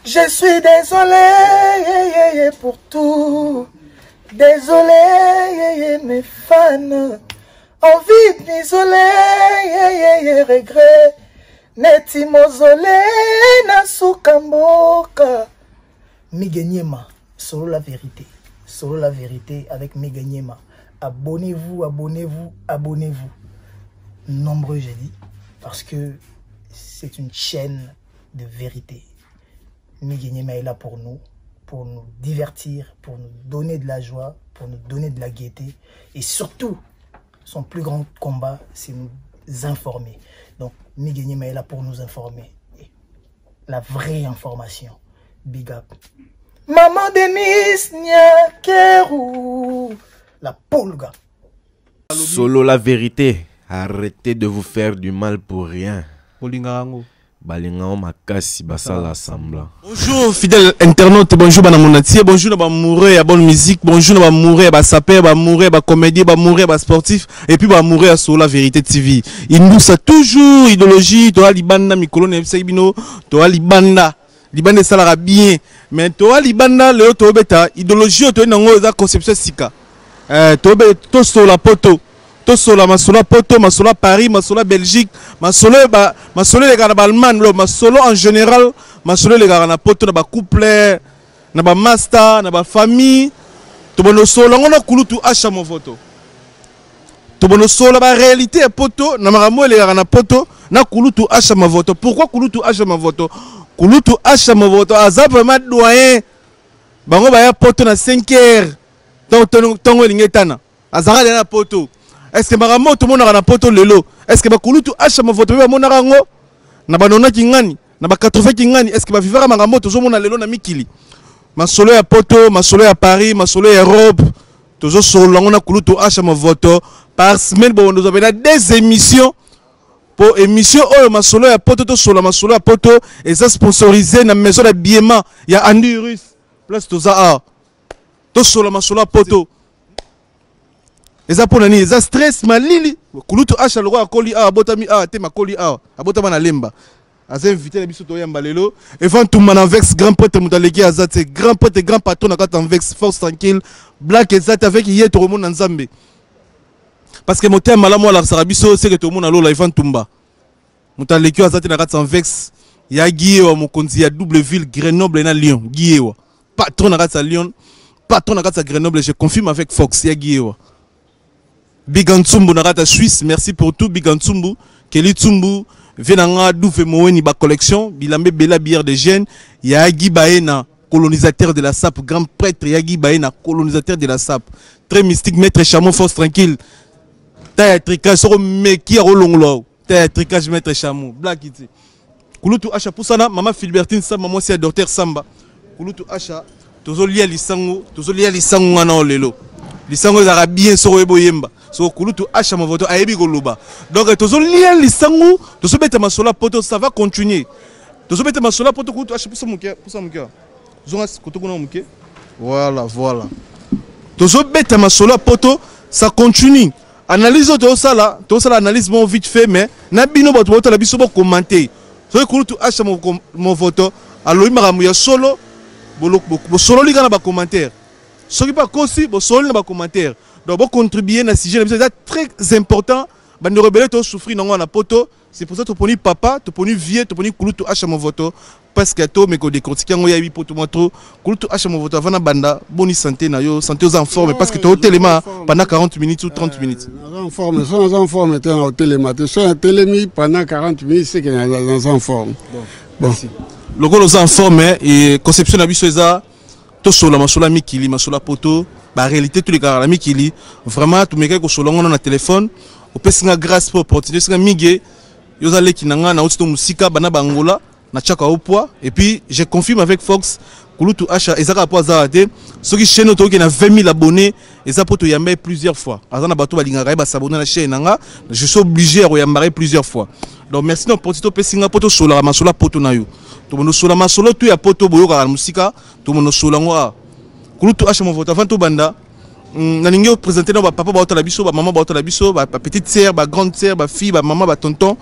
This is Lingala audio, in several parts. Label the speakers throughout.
Speaker 1: Je suis désolé pour tout. Désolé, mes fans. Envie de m'isoler, regret. Neti mausolée, na suka mboka. Migue Niema, solo la vérité. Solo la vérité avec Migue Niema. Abonnez-vous, abonnez-vous, abonnez-vous. Nombreux, j'ai dit, parce que c'est une chaîne de vérité. Migue Niema est là pour nous divertir, pour nous donner de la joie, pour nous donner de la gaieté. Et surtout, son plus grand combat, c'est nous informer. Donc, Migue Niema est là pour nous informer. Et la vraie information. Big up. Maman Denise Nyakeru. La pulga.
Speaker 2: Solo la vérité. Arrêtez de vous faire du mal pour rien.
Speaker 3: Bolinga yango.
Speaker 2: Balinga makasi basala semblant.
Speaker 3: Bonjour fidèles internautes, bonjour bana monatier, bonjour na ba amoureux ya bonne musique, bonjour na ba amoureux ya ba sapeur, ba amoureux ya ba comédien, ba amoureux ya ba sportif et puis ba amoureux ya Solo la vérité TV. Indusa toujours idéologie, toa libanda mikolo na yebisaki bino, toa libanda. Libanda esalaka bien, mais toa libanda lelo tobeta idéologie oyo toyei nango eza conception sika. Tobe tosola poto. Tosola masolo poto, masolo Paris, masolo Belgique, masolo ba masolo elekaka na ba Allemagne, lo masolo en général, masolo elekaka na poto na ba couple, na ba master, na ba famille. Tobono sola ngono kulutu Asha Movoto. Tobono sola ba réalité ya poto na makambo elekaka na poto na kulutu Asha Movoto. Pourquoi kulutu Asha Movoto? Kulutu Asha Movoto aza vraiment doyen. Bango baya poto na 5 heures. Tongo elingi etana. Azalaka deja na poto. Est-ce que makambo tomonaka na poto lelo? Est-ce que bakulutu Asha Movoto mpe bamonaka yango? Na ba 90 kingani, na ba 80 kingani, est-ce que bavivaka makambo tozomona lelo na mikili? Masolo ya poto, masolo ya Paris, masolo ya Europe, tozosolola yango na kulutu Asha Movoto par semaine. Bon, nous avons des émissions. Po émission oyo masolo ya poto, tosola masolo ya poto, eza sponsorisé na maison d'habillement ya Andy Russe. Place toza a. Tosola masolo ya poto. Eza pona nini? Eza stress malili. Kulutu Asha lokwa akoli awa, abotami awa te, makoli awa, abotama na Lemba. Aza invité na biso toyamba lelo. Evan Tumba na Vex, grand prêtre moto aleki aza te, grand prêtre, grand patron na kati Vex, force tranquille. Black eza te avec ye tokomona Nzambe. Parce que motema malamu alakisaka biso seke tomona lola Evan Tumba. Moto aleki aza te na kati Vex. Ya Guillewa mokonzi ya double ville Grenoble na Lyon. Guillewa patron na kati ya Lyon, patron na kati ya Grenoble, je confirme avec Fox ya Guillewa. Big Ntsumbu na kati ya Suisse, merci pour tout Big Ntsumbu. Kelly Tsumbu vient na nga Douve Moweni ba collection, bilambe bela bière de jeunes, ya Guy Baena colonisateur de la SAP, grand prêtre ya Guy Baena colonisateur de la SAP. Très mystique maître Chameau force tranquille. Taille tricage soko meki ya rolongolo. Taille tricage maître Chameau. Black iti. Kulutu Asha Pusana, maman Philbertine Samba, moi c'est docteur Samba. Kulutu Asha, tozolia lisango, tozolia lisango wana lelo. Lisango ezalaka bien soko oyebo yemba. Soko kulutu Asha Movoto ayebi koloba. Donc tozolia lisango, tozobeta masolo poto, ça va continuer. Tozobeta masolo poto kulutu Asha pusa moke, pusa moke. Zonga koto kuna moke. Voilà, voilà. Tozobeta masolo poto, ça continue. Analyse tozosala, tozosala analyse bon vite fait mais na bino bato botala biso bo commenter. Soki kulutu Asha Movoto alobi makambo ya solo, bosololi kaka na ba commentaire. Soki ba kosi bosololi na ba commentaire. Donc bo contribuer na sujet na biso eza très important. Bande rebelle to souffrir nango na poto, c'est pour ça toponi papa, toponi vieux, toponi kulutu Asha Movoto parce que to meko décortiquer yango ya poto moi trop. Kulutu Asha Movoto avant na banda boni santé na yo, santé aux en forme parce que to telema pendant 40 minutes ou 30 minutes.
Speaker 4: Naza en forme, so naza en forme te na telema te, so na telemi pendant 40 minutes c'est que naza en forme. Bon.
Speaker 3: Merci. Lokolo oza en forme et conception na biso eza tosola masolo ya mikili, masolo ya poto, ba réalité tous les cas la mikili. Vraiment tumeka ko solo ngono na téléphone, opesi nga grâce pour opportunité singa migue yo za leki na nga na utito musika bana bangola na chaka au poids et puis je confirme avec Fox Kulutu Asha ezaka po azala te soki chaîne otoki na 20 000 abonnés eza po toyamba plusieurs fois aza na bato balingaka ye ba s'abonner na chaîne nanga je suis obligé ya koyamba plusieurs fois. Donc merci na opportunité opesi nga po tosolaka masolo ya poto na yo. Tomono sola masolo tu ya poto boyokaka na musika, tomono sola ngo a. Kulutu Asha Movoto avant tobanda, nalingi oprésenter na ba papa baotala biso, ba mama baotala biso, ba petite sœur, ba grande sœur, ba fille, ba mama, ba tonton.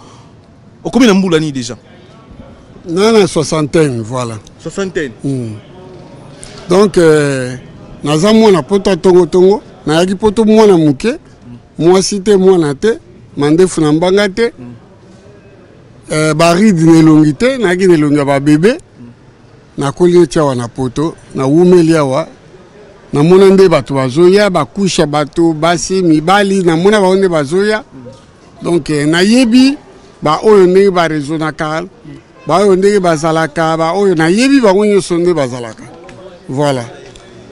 Speaker 3: Okomi na mbula nini déjà?
Speaker 4: Na na soixantaine, voilà.
Speaker 3: Soixantaine.
Speaker 4: Donc naza mwana poto ya tongotongo, nayaki poto mwana moke, mwasi te, mwana te, mandefu na mbanga te, baride na elongi te, nayaki na elongi ya babebe. Nakoli neti awa na poto, nawumeli awa, namona nde bato bazoya, bakusha bato, basi, mibali, namona bango nde bazoya. Donc nayebi baoyo ndenge baraisonnaka, baoyo ndenge bazalaka, baoyo nayebi bango nyonso nde bazalaka. Voilà.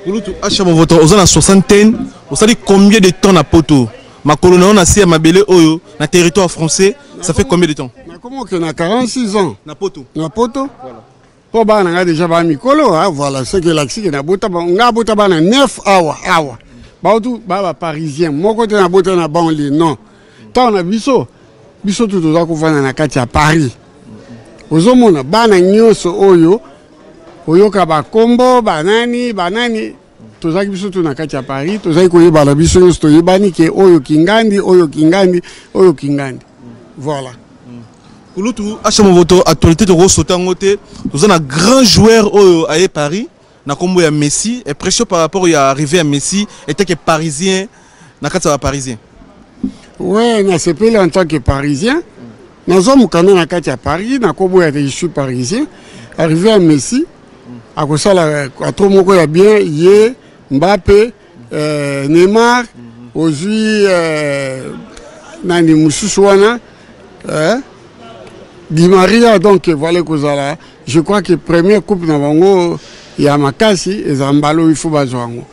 Speaker 3: Kulutu Asha Movoto, oza na soixantaine, osali combien de temps na poto? Makolo na yo na se ya mabele oyo na territoire français, ça fait combien de temps?
Speaker 4: Nakoma okende na 46 ans.
Speaker 3: Na poto.
Speaker 4: Na poto. Mpo bana na ngai déjà ba mikolo, ah, voilà, ce que elakisi ke nabota ngai abota bana 9 awa awa. Bautu ba ba parisien, moko te nabota na banlieue, non. Ntango na biso, biso tu toza kovanda na kati ya Paris. Ozomona bana nyonso oyo oyoka bakombo banani banani, tozalaki biso tu na kati ya Paris, tozalaki koyebana biso nyonso, toyebani ke oyo Kingandi, oyo Kingandi, oyo Kingandi. Voilà.
Speaker 3: Kulutu Asha Movoto, actualité tokosota yango te, toza na grand joueur oyo aye Paris na kombo ya Messi, et pression par rapport ya arrivée ya Messi était que parisien na kati ya ba parisien.
Speaker 4: Ouais, nasepeli en tant que parisien. Nazwa mokanda na kati ya Paris, nakoboya te, je suis parisien. Arrivé ya Messi, akosala atro moko ya bien, ye, Mbappé, Neymar, ozwi nani mosusu wana, Di Maria, donc voilà kozala. Je crois que première coupe na bango ya makasi eza mbala oyo, il faut bazwa yango.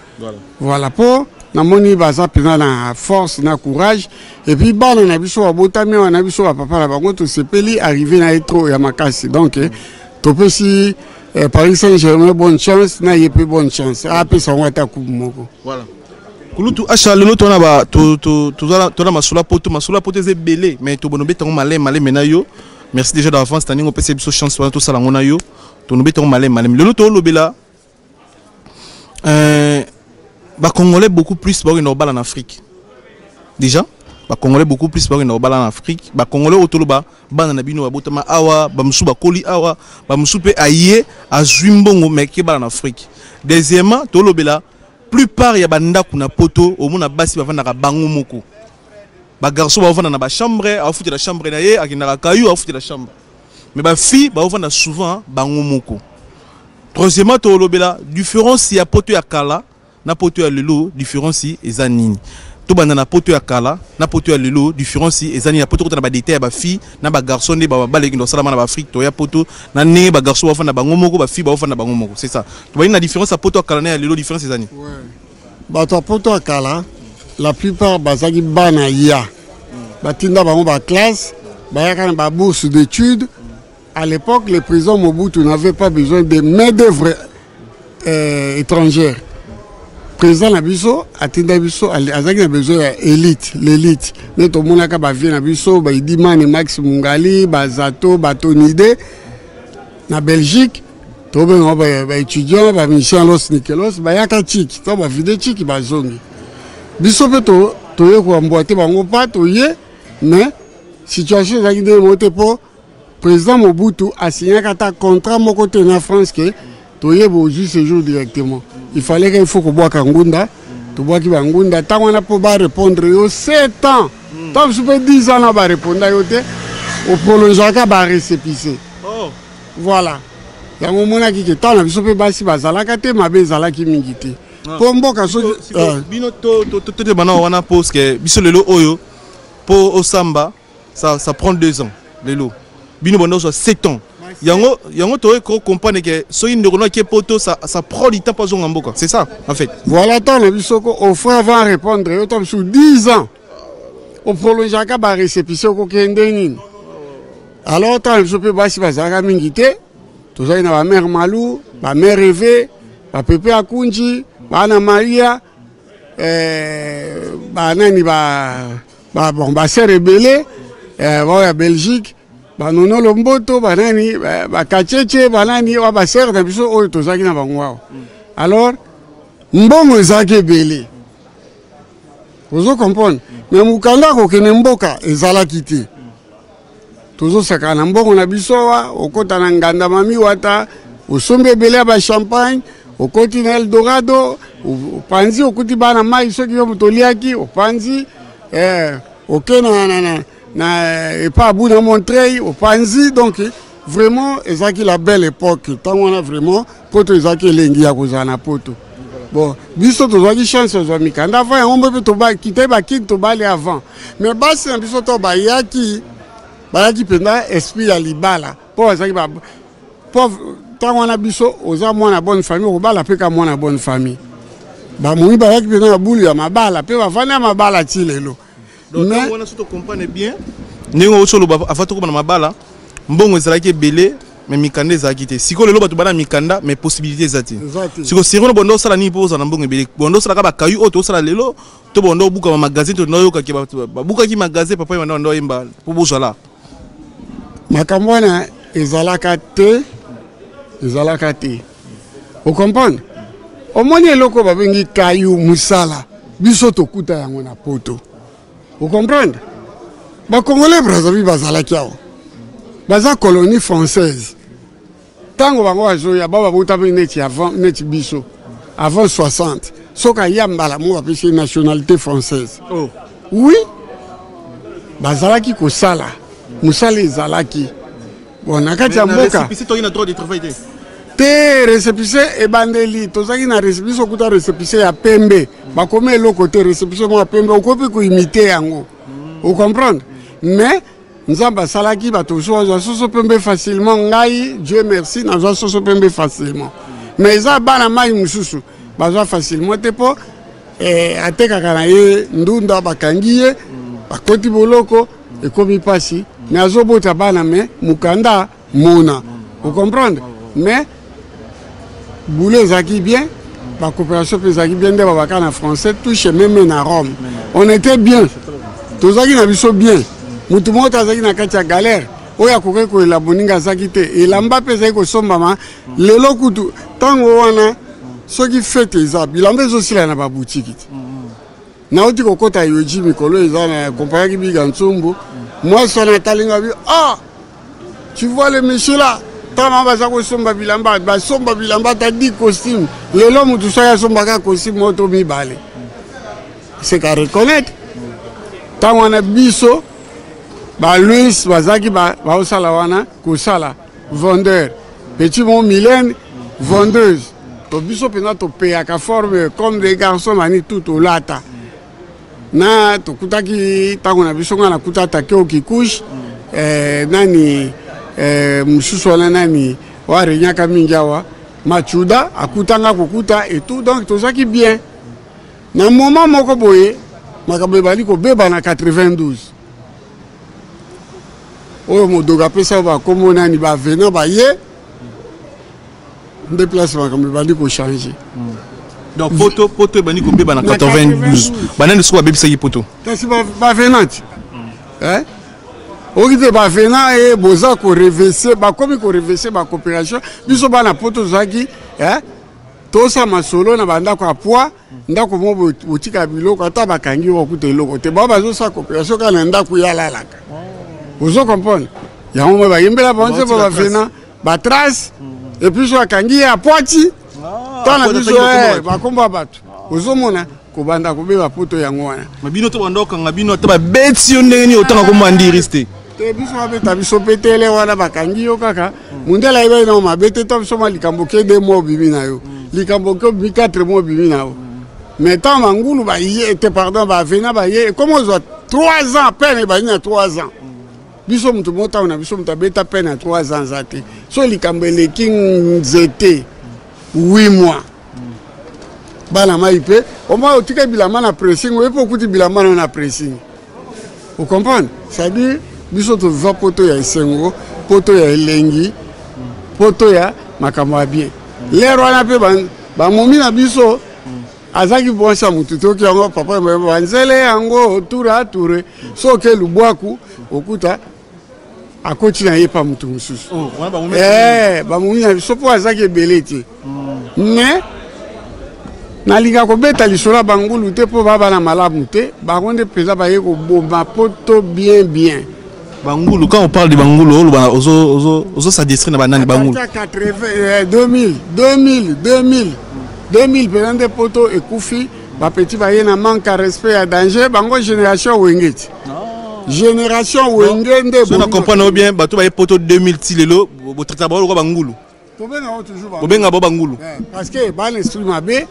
Speaker 4: Voilà, po namoni baza mpenza na force na courage, et puis bana na biso babotami awa na biso bapapa na bango tosepeli arrivé na ye trop ya makasi. Donc topesi Paris Saint-Germain bonne chance, na ye mpe bonne chance, apesa yango ata coupe moko.
Speaker 3: Voilà. Kulutu Asha, lelo tona ba to to tozala tona masolo ya poto, masolo ya poto eza ebele, mais tobono betango maleme maleme na yo. Merci déjà d'avance taningo opesa biso chance wana tosala yango na yo. Tono betango maleme maleme. Lelo tolobela ba Congolais beaucoup plus bakokende kobala na Afrique. Déjà ba Congolais beaucoup plus bakokende kobala na Afrique. Ba Congolais oyo toloba bana na bino babotama awa, bamosusu bakoli awa, bamosusu mpe aye azwi mbongo mais kebala na Afrique. Deuxièmement, tolobela plupart ya bandako na poto, omona basi bavandaka bango moko, bagarçon baovanda na bachambre, aofutela chambre na ye, akendaka kayu, aofutela chambre, mais bafille baovanda souvent bango moko. Troisièmement, tolobela différence ya poto ya kala na poto ya lelo, différence eza nini? Tobanda na poto ya kala na poto ya lelo, différence eza nini? Na poto kota na badetail ya bafille na bagarçon nde babaleki ndo osalama na baafrike, toya poto na ndenge bagarçon bafanda bango moko, bafille baofanda bango moko, c'est ça. Tobandi na différence ya poto ya kala na ya lelo, différence eza nini?
Speaker 4: Bato ya poto ya kala, la plupart bazalaki bana ya batinda bango baclasse, bayaka na babourse d'études. À l'époque, le président Mobutu n'avait pas besoin de main d'œuvre étrangère. Président na biso atinda biso, azalaki na besoin ya élite, l'élite. Nde tomonaka bavie na biso, baidimane Max Mungali, bazato, batonide na Belgique, tobenga baétudiant, bamusicien Los Nikelos, bayaka chiki to bavide chiki bazongi. Biso mpe toye koambwate bango pa toye, mais situation ezalaki ndenge moko te, mpo président Mobutu asignaka ata contrat moko te na France ke toyeba ozwi séjour directement. Il fallait que il faut kobwaka ngunda, tobwaki bangunda ntango wana mpo barépondre yo 7 ans, ntango mosusu mpe 10 ans na bareponda yo te, oprolongeaka barécépissé. Voilà, yango omonaki ke ntango na biso mpe basi bazalaka te, mabe ezalaki mingi te, mpo mboka soki
Speaker 3: bino totebana wana, parce que biso lelo oyo mpo osamba, ça prend 2 ans. Lelo bino banda ozwa 7 ans, yango yango toye ko comprendre ke soki ndeko no ake poto, ça prend du temps mpo azonga mboka, c'est ça en fait.
Speaker 4: Voilà, ntango na biso ko offre avant répondre yo, ntango mosusu 10 ans, oprolongeaka barécépissé, okokende nini? Alors ntango na biso mpe basi bazalaka mingi te, tozali na bamare Malu, bamare Eve, bapepe Akunji, bana Maria, banani ba bon, basere ebele, baoyo ya Belgique, banono Lomboto, banani, bakachece, banani oyo basere na biso oyo tozalaki na bango awa. Alors mbongo ezalaki ebele, ozo comprendre, mais mokanda akokende mboka ezalaki te. Tozosakana na mbongo na biso awa. Okota na nganda mami wata, osombi ebele ya bachampagne, okoti na Eldorado, opanzi, okuti bana mai soki yo moto oliaki, opanzi, oke na epa abu na Montreuil, opanzi. Donc vraiment ezalaki la belle époque. Ntango wana vraiment poto ezalaki elengi ya kozala na poto. Bon, biso tozwaki chance ozwa mikanda avant yango mpe tokite bakini tobali avant. Mais basi na biso to bayaki, bayaki mpenza esprit ya libala, mpo bazalaki po ntango wana biso oza mwana bonne famille, okobala mpe ka mwana bonne famille. Bamoni bayaki mpenza na bulu ya mabala mpe bavandi ya mabala ti lelo.
Speaker 3: Donc wana so tocomprendre bien ndenge outi oloba, avant tokoma na mabala, mbongo ezalaki ebele mais mikanda ezalaki te. Sikoyo lelo bato bana mikanda mais possibilité eza te. Sikoyo sirino, bondo osala nini mpo ozala na mbongo ebele? Bondo osalaka bakayu oyo tosala lelo to bondo obuka bamagasin? To oyokaki babukaki magasin papa yebanda bando oyemba mpo bozala?
Speaker 4: Makambo wana ezalaka te, ezalaka te. Ocomprendre, omoni eloko babengi kayu, mosala biso tokuta yango na poto. Ocomprendre, Bacongolais Brazzaville bazalaki awa, baza colonie française. Ntango bango bazoya, bao babotami neti avant, neti biso avant 60, soki aya mbala moko bapesi nationalité française. Oh. Oui, bazalaki kosala mosala, ezalaki bon na kati ya mboka. Te, récépissé ebandeli tozalaki na récépissé, okuta récépissé ya pembe, bakomi eloko te, récépissé moko ya pembe, okoki koimiter yango, ocomprendre. Mais Nzambe asalaki bato mosusu bazwa soso pembe facilement. Ngai, Dieu merci, nazwa soso pembe facilement, mais eza bana mai mosusu bazwa facilement te, mpo atekaka na ye ndunda, bakangi ye, bakoti boloko, ekomi mpasi. Mais azobota bana, mais mokanda mona, ocomprendre. Mais boulot ezalaki bien, bacoopération mpe ezalaki bien. Nde babaka na français, touche même na Rome. On était bien, tozalaki na biso bien. Motu moko te azalaki na kati ya galère oyo akokaki koyela moninga, azalaki te. Elamba mpe ezalaki kosombama. Lelo kutu ntango wana soki fête eza, bilamba ezosila na babutiki te. Nauti kokɔta Yohji mikolo eza na kompanyaki biga ntsumbu, mwasi wana atalinga bi: "Ah, tu vois le monsieur là." Ntango baza kosomba bilamba, basomba bilamba ata 10 costume. Lelo motu soki asombaka costume moko to mibale, c'est qu'à reconnaître, ntango wana biso baluis bazalaki baosala wana kosala vendeur, petit mo Milene vendeuse. To biso mpenza topeyaka forme comme des garçons mani tout tolata na tokutaki ntango na biso. Ngai nakuta Takeo Kikush, nani mosusu wana, nani oyo arenyaka mingi awa, Machuda, akutanga kokuta et tout. Donc tozalaki bien. Na moment moko boye makambo ebandi kobeba na 92 oyo modogo apesa bakombo nani, bavenant baye nde place makambo ebandi kochanger.
Speaker 3: Donc poto ebandi kobeba na 92. Banani soki babebisaki poto?
Speaker 4: Kasi bavenant, oki te, bavenant e boza korevese, bakomi korevese bacoopération. Biso bana poto tozalaki tosala masolo na bandako ya poi, ndako moko botika biloko, ata bakangi yo bakuta eloko te. Bao bazosala coopération kaka na ndako ye alalaka, ozo comprendre. Yango mo bayembela bango nzembo bavenant, batrace. Et puis so akangi ye apwati tala biso bakombo ya bato, ozomona kobanda kobeba poto yango wana.
Speaker 3: Bino to banda okanga bino, ata babeti yo ndenge nini, otanga kombo Andiris te?
Speaker 4: Te, biso babeta biso petele wana, bakangi yo kaka, mundele ayebaki nango mabe te. To biso mwa likambo ke 2 mois obimi na yo, likambo ke obimi 4 mois obimi na yo. Mais ntango bangulu baye te, pardon, bavenant baye, ekoma ozwa 3 ans, peine ebandi na 3 ans. Biso moto moko ntango na biso moto abeta peine ya 3 ans aza te. So likambo eleki nzete 8 mois, bana mai mpe omoi otika bilamba na pressing, oye mpe okuti bilamba nayo na pressing, ocomprendre. C'est-à-dire biso tozwa poto ya esengo, poto ya elengi, poto ya makambo ya bien. Lere wana mpe bamomi na biso azalaki mwasi ya motu, toki yango papa banzele yango tour à tour. So oke lubwaku, okuta akoti na ye pa motu mosusu. Bamomi na biso mpo azalaki ebele te. Mais nalinga kobeta lisolo ya bangulu te mpo baba na malamu te. Bango nde mpenza baye koboma poto bien bien.
Speaker 3: Bangulu, quand on parle de bangulu, oloba ozo ozo ozo s'adresser na banani bangulu?
Speaker 4: 80, 2000, 2000, 2000, 2000 mpenza nde poto ekufi. Bapeti baye na manque ya respect, ya danger. Bango génération Wenge ti génération Wenge nde.
Speaker 3: So na comprendre bien, bato baye poto 2000 ti lelo, botraita bango lokola bangulu?
Speaker 4: Tobenga bango toujours
Speaker 3: bango. Bobenga bango bangulu?
Speaker 4: Parce que bana esprit mabe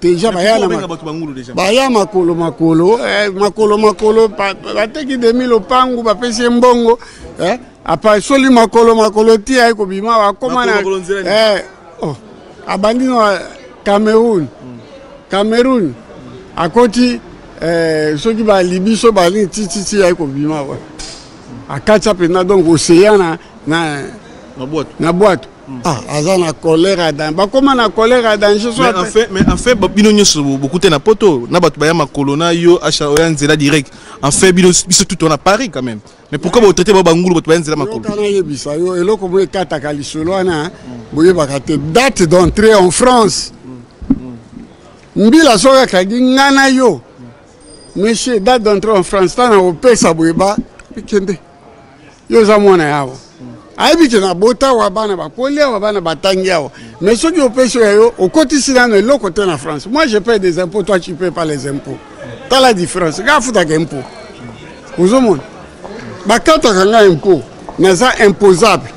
Speaker 4: déjà, baya na
Speaker 3: Bobenga bato bangulu déjà?
Speaker 4: Baya makolo makolo, makolo makolo, bateki 2000 lopangu, bapesi ye mbongo, apasoli makolo makolo ti aye kobima, bakoma na
Speaker 3: Makolo nzela nini?
Speaker 4: Oh, abandi na Cameroun. Cameroun akoti, soki balibi so banini, tititi aye kobima wa akatisa mpenza, donc océan na
Speaker 3: Na bwato.
Speaker 4: Na bwato. Ah, aza na colère ya danger, bakóma na colère ya danger so.
Speaker 3: Mais enfin bino nyonso bokute na poto na bato baya makolo na yo acha oya nzela direct. Enfin bino, biso tout on a Paris quand même, mais pourquoi botraite bao bangulu, bato baya nzela makolo?
Speaker 4: Yoka, nayebisa yo eloko mo ekataka lisolo wana, boyebaka te date d'entrée en France. Mbila soki akangi nga na yo, monsieur, date d'entrée en France, ntango kopesa boye, ba kende, yo oza mwana yawa, ayebi ke na bota awa, bana bakoli awa, bana batangi awa. Mais soki opesi oyo yo, okotisi nano eloko te na France. Moi, je paye des impôts, toi, tu paye pas les impôts. Tala différence, nga afutaka impôt, ozomona bakataka nga impôt, naza imposable,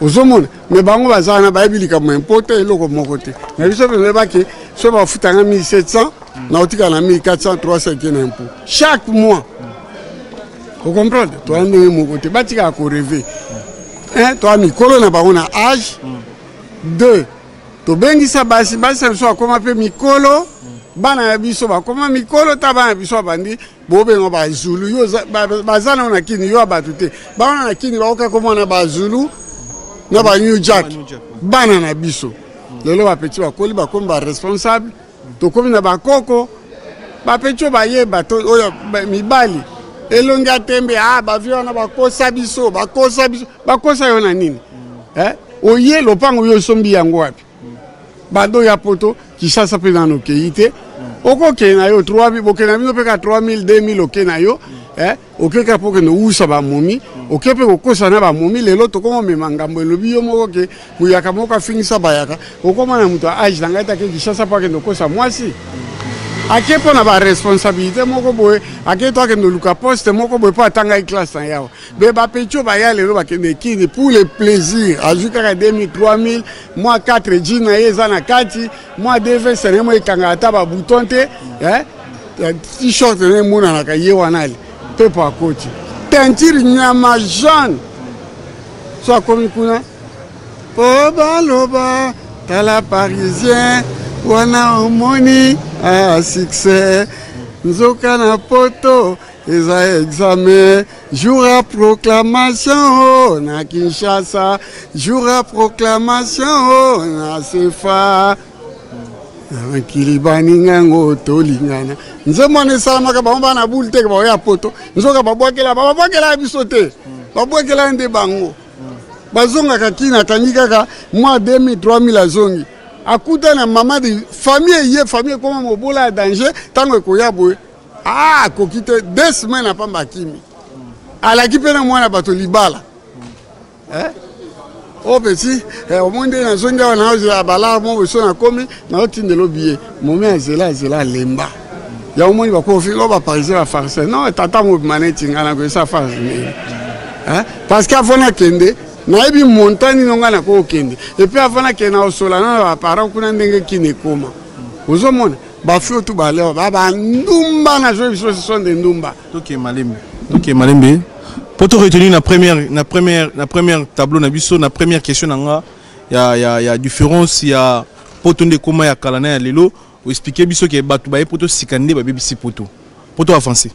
Speaker 4: ozomona. Mais bango baza wana, bayebi likambo impôt te, eloko moko te. Na biso mpe bake so bafutanga 1700, naotikala na 1400, 300 ke na impôt chaque mois, ocomprendre? Toya ndenge moko te, batikaka korêver. Un, toya mikolo na bango na âge. Deux, tobengisa basi, basi na biso bakóma mpe mikolo, bana na biso bakóma mikolo. Ta bana na biso babandi bobenga bazulu, yo baza nano na kini, yo ya bato te. Bana na kini bakoka komona bazulu na ba New Jack. Bana na biso lelo, bapeti bakoli, bakomi baresponsable, tokomi na bakoko. Bapeti oyo bayeba oyo mibali elongi ya tembe, ah, bavie wana bakosa biso, bakosa biso. Bakosa yo na nini? Eh? Oye lopango, yo osombi yango wapi? Bando ya poto, Kinshasa mpe nano okei te. Okokende na yo 3000, bokende na bino mpe ka 3000, 2000, oke na yo, eh? Okeka mpo okende owusa bamomi, oke mpe kokosa na bamomi. Lelo tokoma omema ngambo, elobi yo moko ke muyaka moko afingisa bayaka. Okoma na moto ya age na ngai te, ake Kinshasa mpo akende okosa mwasi, ake mpo na baresponsabilité moko boye, ake to akende oluka poste moko boye mpo atangai classe na yawa. Be bapeti oyo baya lelo, bakende kini pour le plaisir, azwi kaka 2000, 3000, mwa 4 g na ye eza na kati, mwa dvs na ye mo ekangaka ata babouton te, eh? T-shirt na ye emonanaka ye wana, ali mpepo, akoti teinture nyama jaune. So akomi kuna po baloba, tala parisien wana, omoni, ah, succès. Nzoka na poto eza examen, jour ya proclamation o na Kinshasa, jour ya proclamation o na sefa mikili, baningango tolingana. Nzembo wana esalamaka, bango bana bule teke baoya poto, nzoka babwakela, babwakela biso te, babwakela nde bango. Bazongaka kina, akangi kaka mwa 2000, 3000, azongi, akuta na mama de famille, eye famille ekoma mobola ya danger. Ntango ekoya boye, ah, akoki te, 2 semaines apamba, akimi, alaki mpe na mwana bato libala, eh? O petit, omoni nde nazongi awa, naozela balare mo boso, nakomi naotindela obiye momi, azela, azela, alemba ya omoni bakofinga oyo baparisien, bafarce. Non, tata mobima neti ngai nakoyesa farce nini? Parce que avant nakende, nayebi montant nini ngai nakokende. Et puis avant nakende, nakosola na baparent kuna ndenge kini ekoma. Ozomona bafi oyo tu balewa ba bandumba, nazoyebi biso, ce sont des ndumba.
Speaker 3: Toke malembe, toke malembe po to retenir na première tableau na biso. Na première question na nga ya différence ya poto nde ekóma ya kala na ya lelo, oexplike biso ke bato baye poto sika nde babebisi poto po to avance.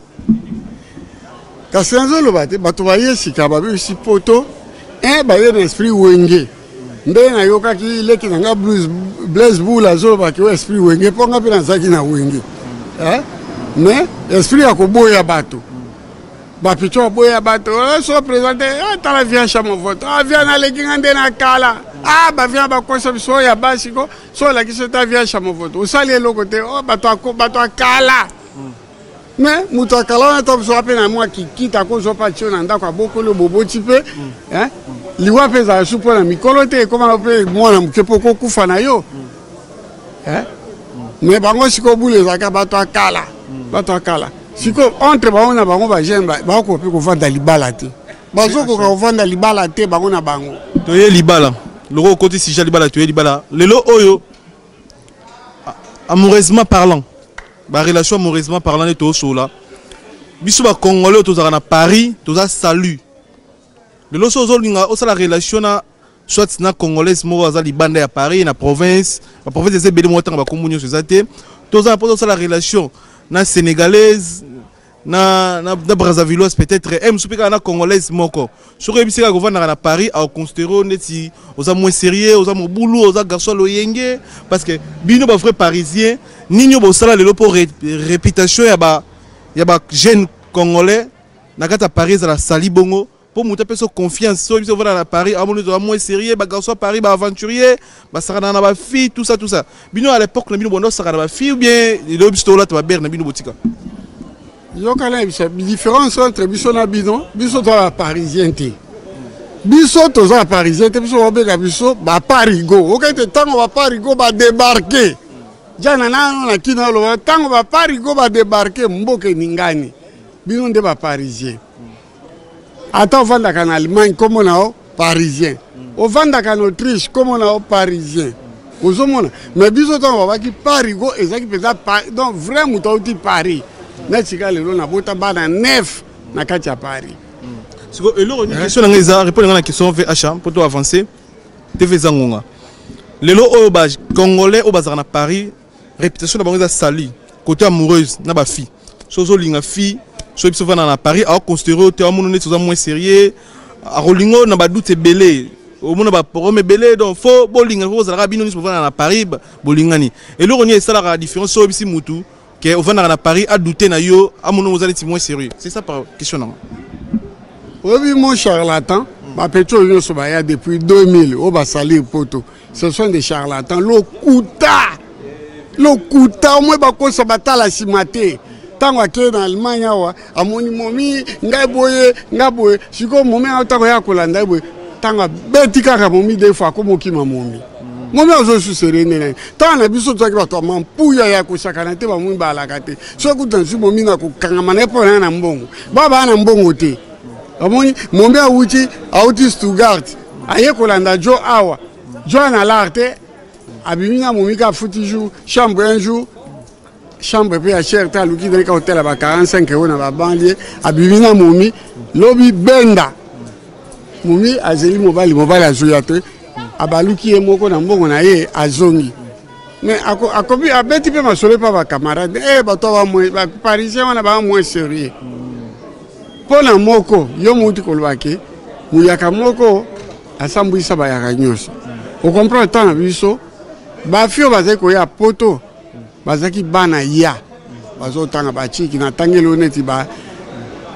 Speaker 4: Kasi nazoloba te bato baye sika babebisi poto. Un, baye na esprit Wenge. Nde nayokaki leki na nga Blaise Boule azolobaki oyo esprit Wenge, mpo nga mpe nazalaki na Wenge, eh? Mais esprit ya koboya bato, bapito baboya bato, so présente, tala via chamovoto, via naleki nga nde na kala, bavia bakosa biso oyo ya basi ko so olakisi ta via chamovoto, osali eloko te, bato akala. Mais moto ya kala wana, ta biso mpe na mwa kikita, akozwa mpe atio na ndako, abokoli, oboboti mpe, hein? Liwa mpe ezala su mpo na mikolo te, ekóma mpe mwana moke mpo kokufa na yo, hein? Mais bango sikoyo, bulu ezalaka bato ya kala, bato ya kala. Sikoyo entre bango na bango, bajeune bakoka mpe kovanda libala te, bazokoka kovanda libala te, bango na bango.
Speaker 3: Toye libala loko okoti sujet libala. Toye libala lelo oyo, amoureusement parlant, barelation amoureusement parlant nde tozosola. Biso bacongolais oyo tozalaka na Paris, toza salut. Lelo so ozolinga osala relation na soit na Congolaise moko aza libanda ya Paris, na province, baprovince eza ebele, moko ntanga bakombo nyonso eza te, toza na mposa osala relation na Sénégalaise, na Brazzavilloise peut-être, e mosusu mpe kaka na Congolaise moko, soki oyebisi kaka kovandaka na Paris, akoconsidérer oyo neti oza moins sérieux, oza mobulu, oza garçon ya loyenge. Parce que bino bavrai Parisien, nini oyo bosala lelo mpo réputation ya bajeune Congolais na kati ya Paris ezala sali bongo, mpo moto apesa confiance? Soki biso ovanda na Paris, amoni oza moins sérieux, bagarçon ya Paris, baaventurier, basakana na bafille, tout ça, tout ça. Bino à l'époque na bino, bondo osakana na bafille ou bien lelo biso tolata babere na bino, botika?
Speaker 4: Yokana yebisa différence entre biso na bino. Biso toza baparisien te, biso toza baparisien te. Biso babenga biso baparigo. Okai te, ntango baparigo badébarquer jana nano na kina, oloba ntango baparigo badébarquer, mboka eningani. Bino nde baparisien. Ata ovandaka na Allemagne, nkombo na yo Parisien. Ovandaka na Autriche, nkombo na yo Parisien. Ozomona? Mais biso, ntango babaki parigo, ezalaki mpenza donc vrai moto auti Paris. Neti ka lelo nabota bana 9 na kati ya Paris.
Speaker 3: Siko eloko nini? Question na ngai eza, répondre ngai na question VH mpo to avancer. TV eza ngonga. Lelo oyo bacongolais oyo bazalaka na Paris, réputation na bango eza sali côté amoureuse na bafille. So ozolinga fille, so biso vanda na Paris, aoconsidérer oyo te, amona neti oza moins sérieux, akolinga oyo na badoute ebele, omona baproblème ebele. Donc faut bolinga, faut ozalaka bino nyonso bovanda na Paris, bolingani. Eloko nini esalaka différence? So oyebisi mutu ke ovandaka na Paris, adoute na yo, amona oza neti moins sérieux. C'est ça par question nanga.
Speaker 4: Oyebi, mo charlatan, bapetits oyo nyonso baya depuis 2000, oyo basalir poto, ce sont des charlatans. Lokuta, lokuta. Omoi bakosa, batala nsima te. Ntango akei na Allemagne awa, amoni momi ngai boye, ngai boye. Sikoyo momi awa, ntango ya kolanda ye boye, ntango abeti kaka momi deux fois, akomokima momi. Momi azosusere nde nani? Ntango na biso tozalaki bato ya mampuya ya kosakana te, bamomi balaka te. Soki kuta nsi momi na kokangama na ye mpo na ye na mbongo, ba baa na mbongo te. Omoni, momi awuti Stuttgart, aye kolanda jo awa, jo na lar te, abimi na momi ka afuti jour chambre, un jour chambre mpe ya cher te, aluki ndenge kaka hôtel ya ba 45 euro na babanlieue, abimi na momi. Lobi benda momi azeli mobali, mobali azoya te, abaluki ye moko na mbongo na ye, azongi. Mais akomi, abeti mpe masolo mpa bacamarade e bato baparisien wana baa moins sérieux. Mpo na moko yo mouti koloba ke muyaka moko asambwisa bayaka nyonso, ocomprendre? Ntango na biso, bafille oyo bazali koya poto bazalaki bana ya bazotanga bachiki. Natangeli oyo neti ba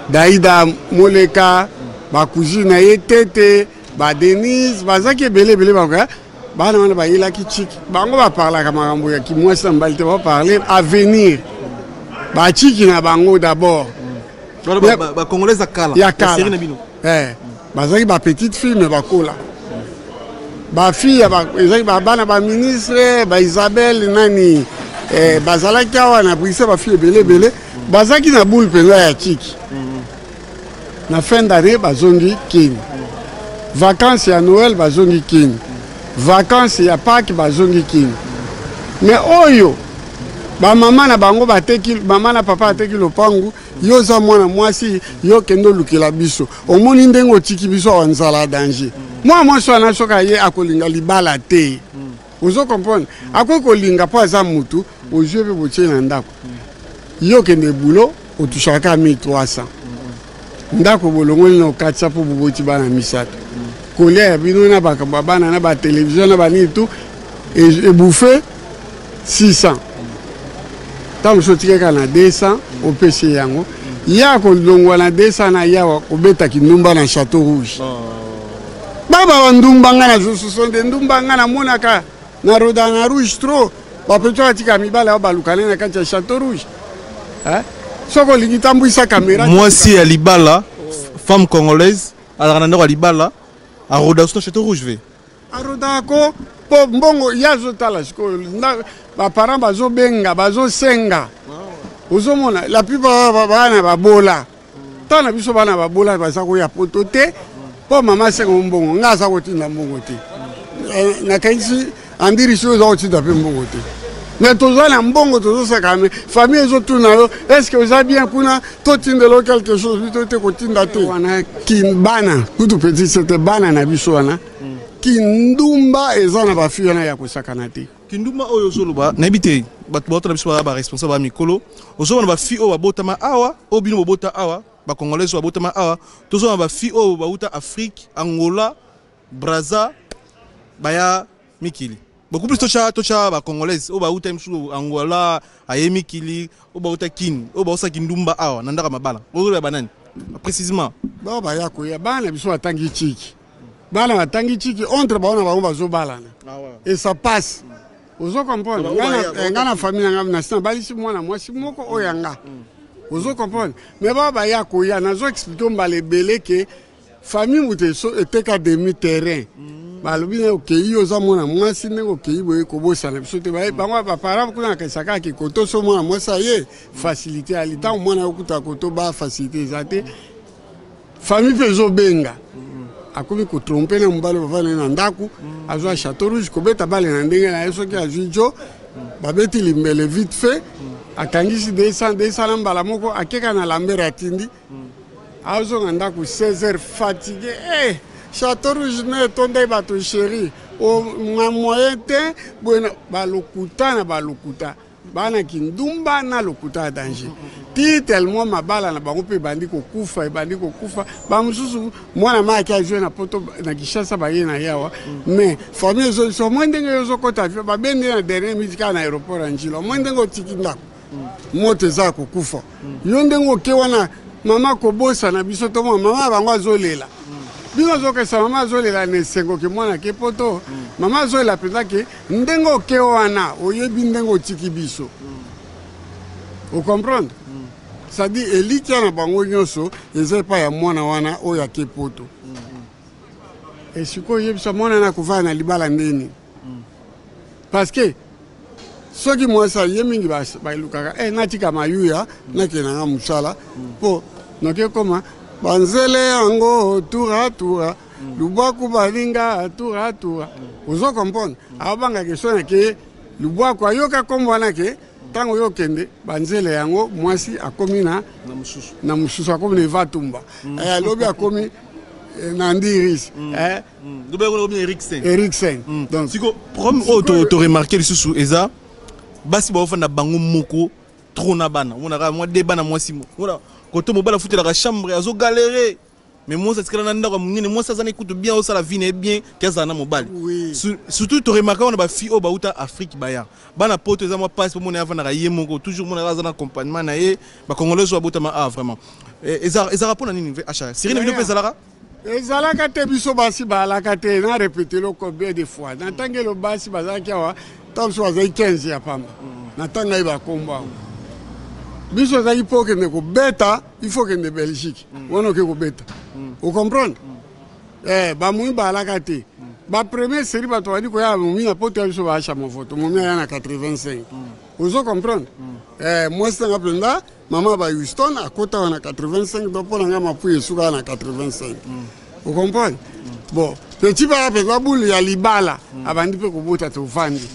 Speaker 4: Daida Moleka, bacousine na ye tete, badenise, bazalaki ebele ebele. Bakoya bana wana bayelaki chiki. Bango baparlaka makambo ya kimwasi na mobali te, baparle avenir bachiki na bango d'abord.
Speaker 3: Bacongolais ya kala?
Speaker 4: Ya kala. Bazalaki bapetite fille, mais bakola bafille ezalaki bana baministre, baisabelle nani, bazalaki awa na Bruxelles, bafille ebele ebele bazalaki na boule mpenza ya chiki. Na fin d'année bazongi Kini, vacances ya Noël bazongi Kini, vacances ya Pâques bazongi Kini. Mais oyo bamama na bango bateki, mama na papa ateki lopangu, yo oza mwana mwasi, yo kende olukela biso. Omoni ndenge otiki biso awa, nzala ya danger. Mwana mwasi wana soki aye, akolinga libala te. Ozo comprendre? Akoki kolinga mpo aza mutu ozwi mpe botie na ndako. Yo okende boulot, otushaka kaka 1300. Ndako bolongoli na okatisa mpo boboti bana misato, kolia ya bino na bakambo ya bana na batelevizio na banini, tout ebouffe 600. Ntango mosusu otikaki kaka na 200, opesi ye yango, ye akolongwa na 200 na yawa kobeta kindumba na Château Rouge. Baba bandumba, ngai nazosuso nde ndumba ngai namonaka na roda na Rouge trop. Bapetits batika mibale ayo balukane na kati ya Château Rouge. Soki olingi tambwisa kamera.
Speaker 3: Mwasi ya libala, femme congolaise, azalaka na ndako ya libala, aroda so na Chateau Rouge ve.
Speaker 4: Arodaka ko mpo mbongo ye azotala sikoyo, baparent bazobenga, bazosenga. Ozomona la plupart bana babola, ntango na biso bana babola baza koya poto te mpo mama asenga mbongo, nga aza kotinda mbongo te. Nakanisi andiri soki oza kotinda mpe mbongo te, mais toza na mbongo tozosaka, me famille ezotuna yo est ce que oza bien kuna, totindela yo quelque chose, bito te kotinda te. Wana bana kutu petit sete bana na biso wana kindumba eza na bafille wana ya kosakana te.
Speaker 3: Kindumba oyo ozoloba, nayebi te bato baotala biso baza baresponsable ba mikolo, ozomona bafille oyo babotama awa, oyo bino bobota awa, bacongolais oyo babotama awa, tozomona bafille oyo bauta Afrique, Angola, Braza, baya mikili beaucoup plus. Totya bacongolaise oyo bauta mosusu Angola, aye mikili, oyo bauta Kini, oyo baosala kindumba awa na ndako ya mabala, ozoloba banani précisément?
Speaker 4: Bao baya koya, bana biso batangi chiki, bana batangi chiki entre bango na bango bazobalana et ça passe. Ozo comprendre, nga na famille na nga na sina balisi mwana mwasi moko oyo ya nga, ozo comprendre. Mais bao baya koya, nazo explique mbala ebele ke famille moto eteka demi terrain, balobi na okei, oza mwana mwasi, ndenge okei boye kobosana biso te. Bango baparent kuna nakanisaka kaka koto so mwana mwasi aye facilité ali, ntango mwana okuta koto ba facilité eza te, famille mpe ezobenga, akomi kotrompe na mobali bavanda na ndako, azwa Chateau Rouge kobeta bale na ndenge na ye. Soki azwi jo babeti limbele vite fait, akangisi 200 200 na mbala moko, akeka na Lambert, atindi, azonga ndako 16 heures fatigué. Eh, Chateau Rouge ne etondaki bato, chéri na moyen te boye, balokuta na balokuta, bana kindumba na lokuta ya danger ti tellement mabala na bango mpe ebandi kokufa, ebandi kokufa. Bamosusu mwana ma ake azwi na poto, na Kinshasa, baye na ye awa, mais famille ezobiso mwa ndenge yo ozokɔta, babendi na dernier minute kaka na aéroport ya Njila, mwa ndenge otiki ndako, moto eza ya kokufa, yo ndenge oke wana, mama kobosana biso to mwa mama bango azolela bino, ozokesa mama azolela na esengo ke mwana ke poto, mama azolela mpenza ke ndenge oke wana, oyebi ndenge otiki biso, ocomprendre. C'est-à-dire elikya na bango nyonso eza epai ya mwana wana oyo ake poto. E sikoyo oyebisa mwana na kovanda na libala ndeni? Parce que soki mwasi aye mingi, balukaka natika mayuya, nakende nanga mosala mpo noki ekoma banzele yango tura tura lubwaku balinga tura tura, ozo comprendre. Abangaka so nake lubwaku, ayoka kombo wana ke ntango oyo okende banzele yango, mwasi akomi na mosusu, akomi na Evatumba, alobi akomi na Ndiris. Eriksen.
Speaker 3: Donc siko problème oyo toremarquer lisusu eza basi baofanda bango moko trop na bana, omonaka mwa de bana, mwasi mona koto, mobali afutelaka chambre, azogalere, mais mwasi atikala na ndako ya monene, mwasi aza na ekutu bien, osala vie na ye bien ke azala na mobali. Surtout toremarka wana bafille oyo bauta Afrique baya bana poto, eza mwa pasi mpo mona ye avandaka ye moko toujours, monaka aza na accompagnement na ye. Bacongolais oyo babotama ah vraiment, ezalaka mpona nini? Acha siri na bino mpe ezalaka?
Speaker 4: Ezalaka te, biso basi baalaka te. Na répété lo combien de fois na ntangelo, basi bazalaki awa ntango biso bazalaki 15 ya pamba, na ntango aye bakombo awa, biso ozalaki mpo okende kobeta, il faut okende Belgique wana oke kobeta, ocomprendre. Bamomi baalaka te. Bapremière série bato bandi koya momi na poto ya biso baasha movoto, momi aya na 85, ozo comprendre. Mwasi nanga mpenza mama ba Houston akota wana 85, donc mpo na nga mapui esukaka na 85, ocomprendre. Bon, petit baya mpenza bulu ya libala, abandi mpe kobota, tovandi.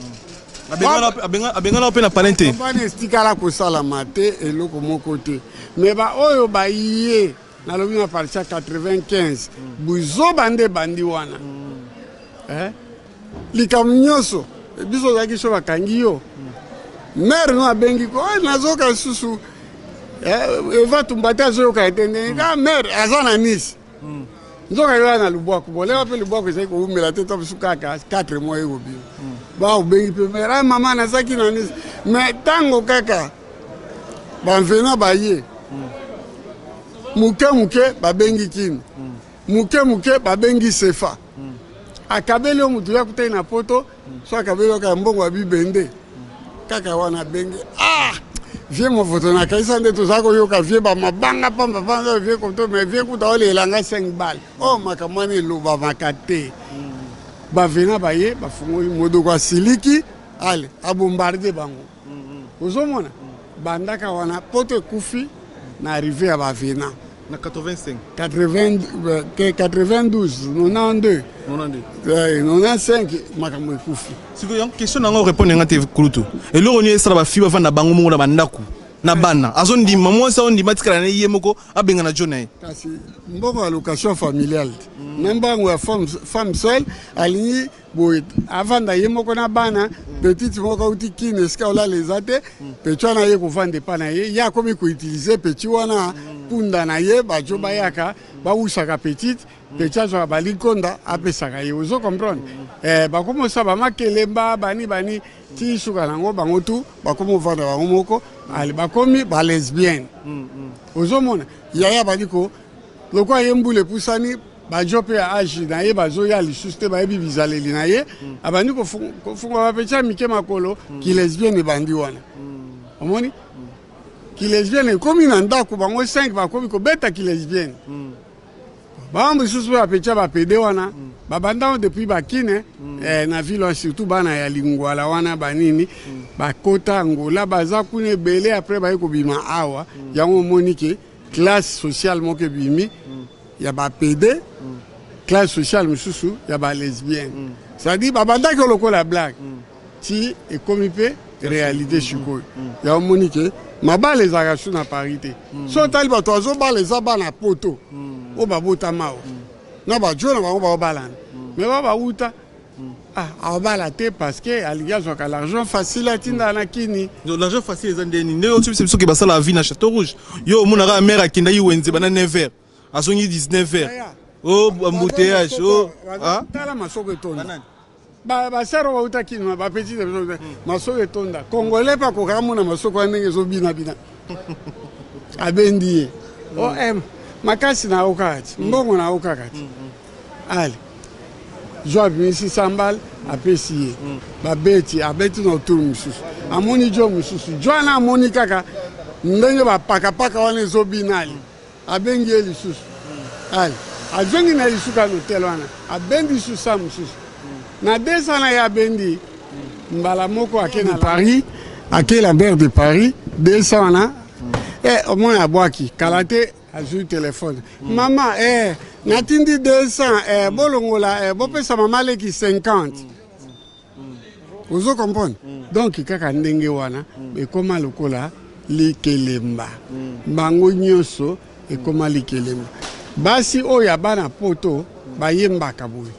Speaker 3: Abengana mpe na palin te?
Speaker 4: Bana etikala kosalama te, eloko moko te. Mais baoyo baye, nalobi na partir ya 95, buzoba nde ebandi wana. Likambo nyonso biso ozalaki so bakangi yo, mare no abengi ko, nazoka lisusu Eva Tumba te, azoyoka ete ndenge ka mare aza na Nice, nzoka yo na lubwaku boleka mpe lubwaku ezali kowumela te, to biso kaka 4 mois ekobima, ba obengi mpe mare, ah mama nazalaki na Nice. Mais ntango kaka banvena baye moke moke, babengi kini moke moke, babengi sefa, akabeli yo motu ya kutaki na poto, so akabeli yo kaka mbongo ya bibende kaka wana, abengi, ah. Vieux Movoto nakanisa nde toza koyoka vieux bamabanga pamba pamba, vieux koto, mais vieux kuta olela nga 5 balles. Oh, makambo wana elobamaka te. Bavena baye bafungoli modoko, asiliki, ale abombarde bango. Ozomona bandaka wana poto ekufi na arrivée ya bavena.
Speaker 3: Na 85?
Speaker 4: 80, te, 92, 92.
Speaker 3: 92.
Speaker 4: 95, makambo ekufi.
Speaker 3: Sikoyo question nango, répondre nga te, kulutu. Eloko nini esala bafille bavanda bango moko na bandako na bana? Azondima mwasi, azondima atikala na ye moko, abenga na jo na ye.
Speaker 4: Kasi mbongo ya location familiale te, na mbango ya femme seule, alingi boye avanda ye moko na bana. Petite moko auti Kine, esika olala eza te. Petit wana ye kovanda epa na ye, ye akomi koutiliser petit wana punda na ye. Bajo bayaka, bawusaka petite, petit azwaka balikonda, apesaka ye. Ozo comprendre? Bakomi osala bamakelemba bani bani ti suka nango, bango tu bakomi ovanda bango moko. Ale, bakomi balesbienne. Ozomona yaya bali ko lokola ye mbula epusani, bajo mpe ya age na ye bazoya lisusu te, bayebi bizaleli na ye. Abandi kofunga bapetits ya mike makolo. Kilesbienne ebandi wana. Omoni kilesbienne ekomi na ndako, bango 5 bakomi kobeta kilesbienne. Bango mosusu mpe bapetits ya bapédés wana babanda ngo depuis bakine na ville wana, surtout bana ya Lingwala wana, banini bakota Angola, baza kuna ebele. Après baye kobima awa. Yango omoni ke classe sociale moko ebimi ya bapédés, classe sociale mosusu ya balesbienne. C'est-à-dire babandaki lokola blague ti ekomi mpe réalité. Sikoyo ya omoni ke mabala ezalaka su na Paris te. So otali bato azobala, eza bana poto oyo babotama awa na bajo na bango baobalana, mais ba bauta, ah, aobala te parce que alingi azwaka l'argent facile, atindaka na Kini.
Speaker 3: Donc l'argent facile eza ndeni nde oyo biso soki basala vie na Château Rouge? Yo omonaka mare akendaki wenze bana 9 heures, azongi 19 heures, o embouteillage o
Speaker 4: ah? Tala masoko etonda. Basero bauta Kini, bapetits na biso, masoko etonda. Congolais mpe akokaka mona masoko wana ndenge ezobinabina. Abendi ye om makasi na yo kaka ti mbongo na yo kaka ti. Ale, jo abimisi sambal, apesi ye, babeti, abeti na autour mosusu, amoni jo mosusu, jo wana amoni kaka ndenge bapakapaka wana ezobina. Ale, abengi ye lisusu. Ale, azongi na lisuka na hotel wana, abendi lisusu sa mosusu na 200 na ye, abendi mbala moko, ake na Paris, ake la mer de Paris, 200 wana omona abwaki. Kala te azwi telefone: "Mama, natindi 200, bolongola, bopesa mama leki 50." Ozo comprendre? Donc kaka ndenge wana ekóma lokola likelemba. Bango nyonso ekóma likelemba. Basi oyo ya bana poto bayembaka boye: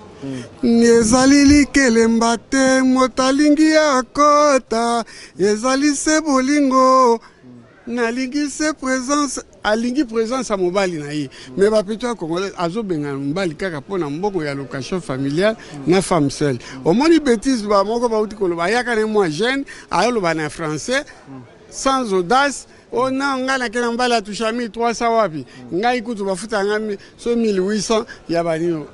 Speaker 4: "Ezali likelemba te, moto alingi akota, ezali se bolingo, nalingi se présence." Alingi présence ya mobali na ye, mais bapetits ya congolais azobengana mobali kaka mpo na mbongo ya location familiale na femme seule. Omoni bétise bamoko bauti koloba, ayaka na mwa jeune, ayoloba na français sans audace: "O non, ngai nake na mobali atusha 1300 wapi? Ngai kutu bafuta ngai so 1800." Ya banino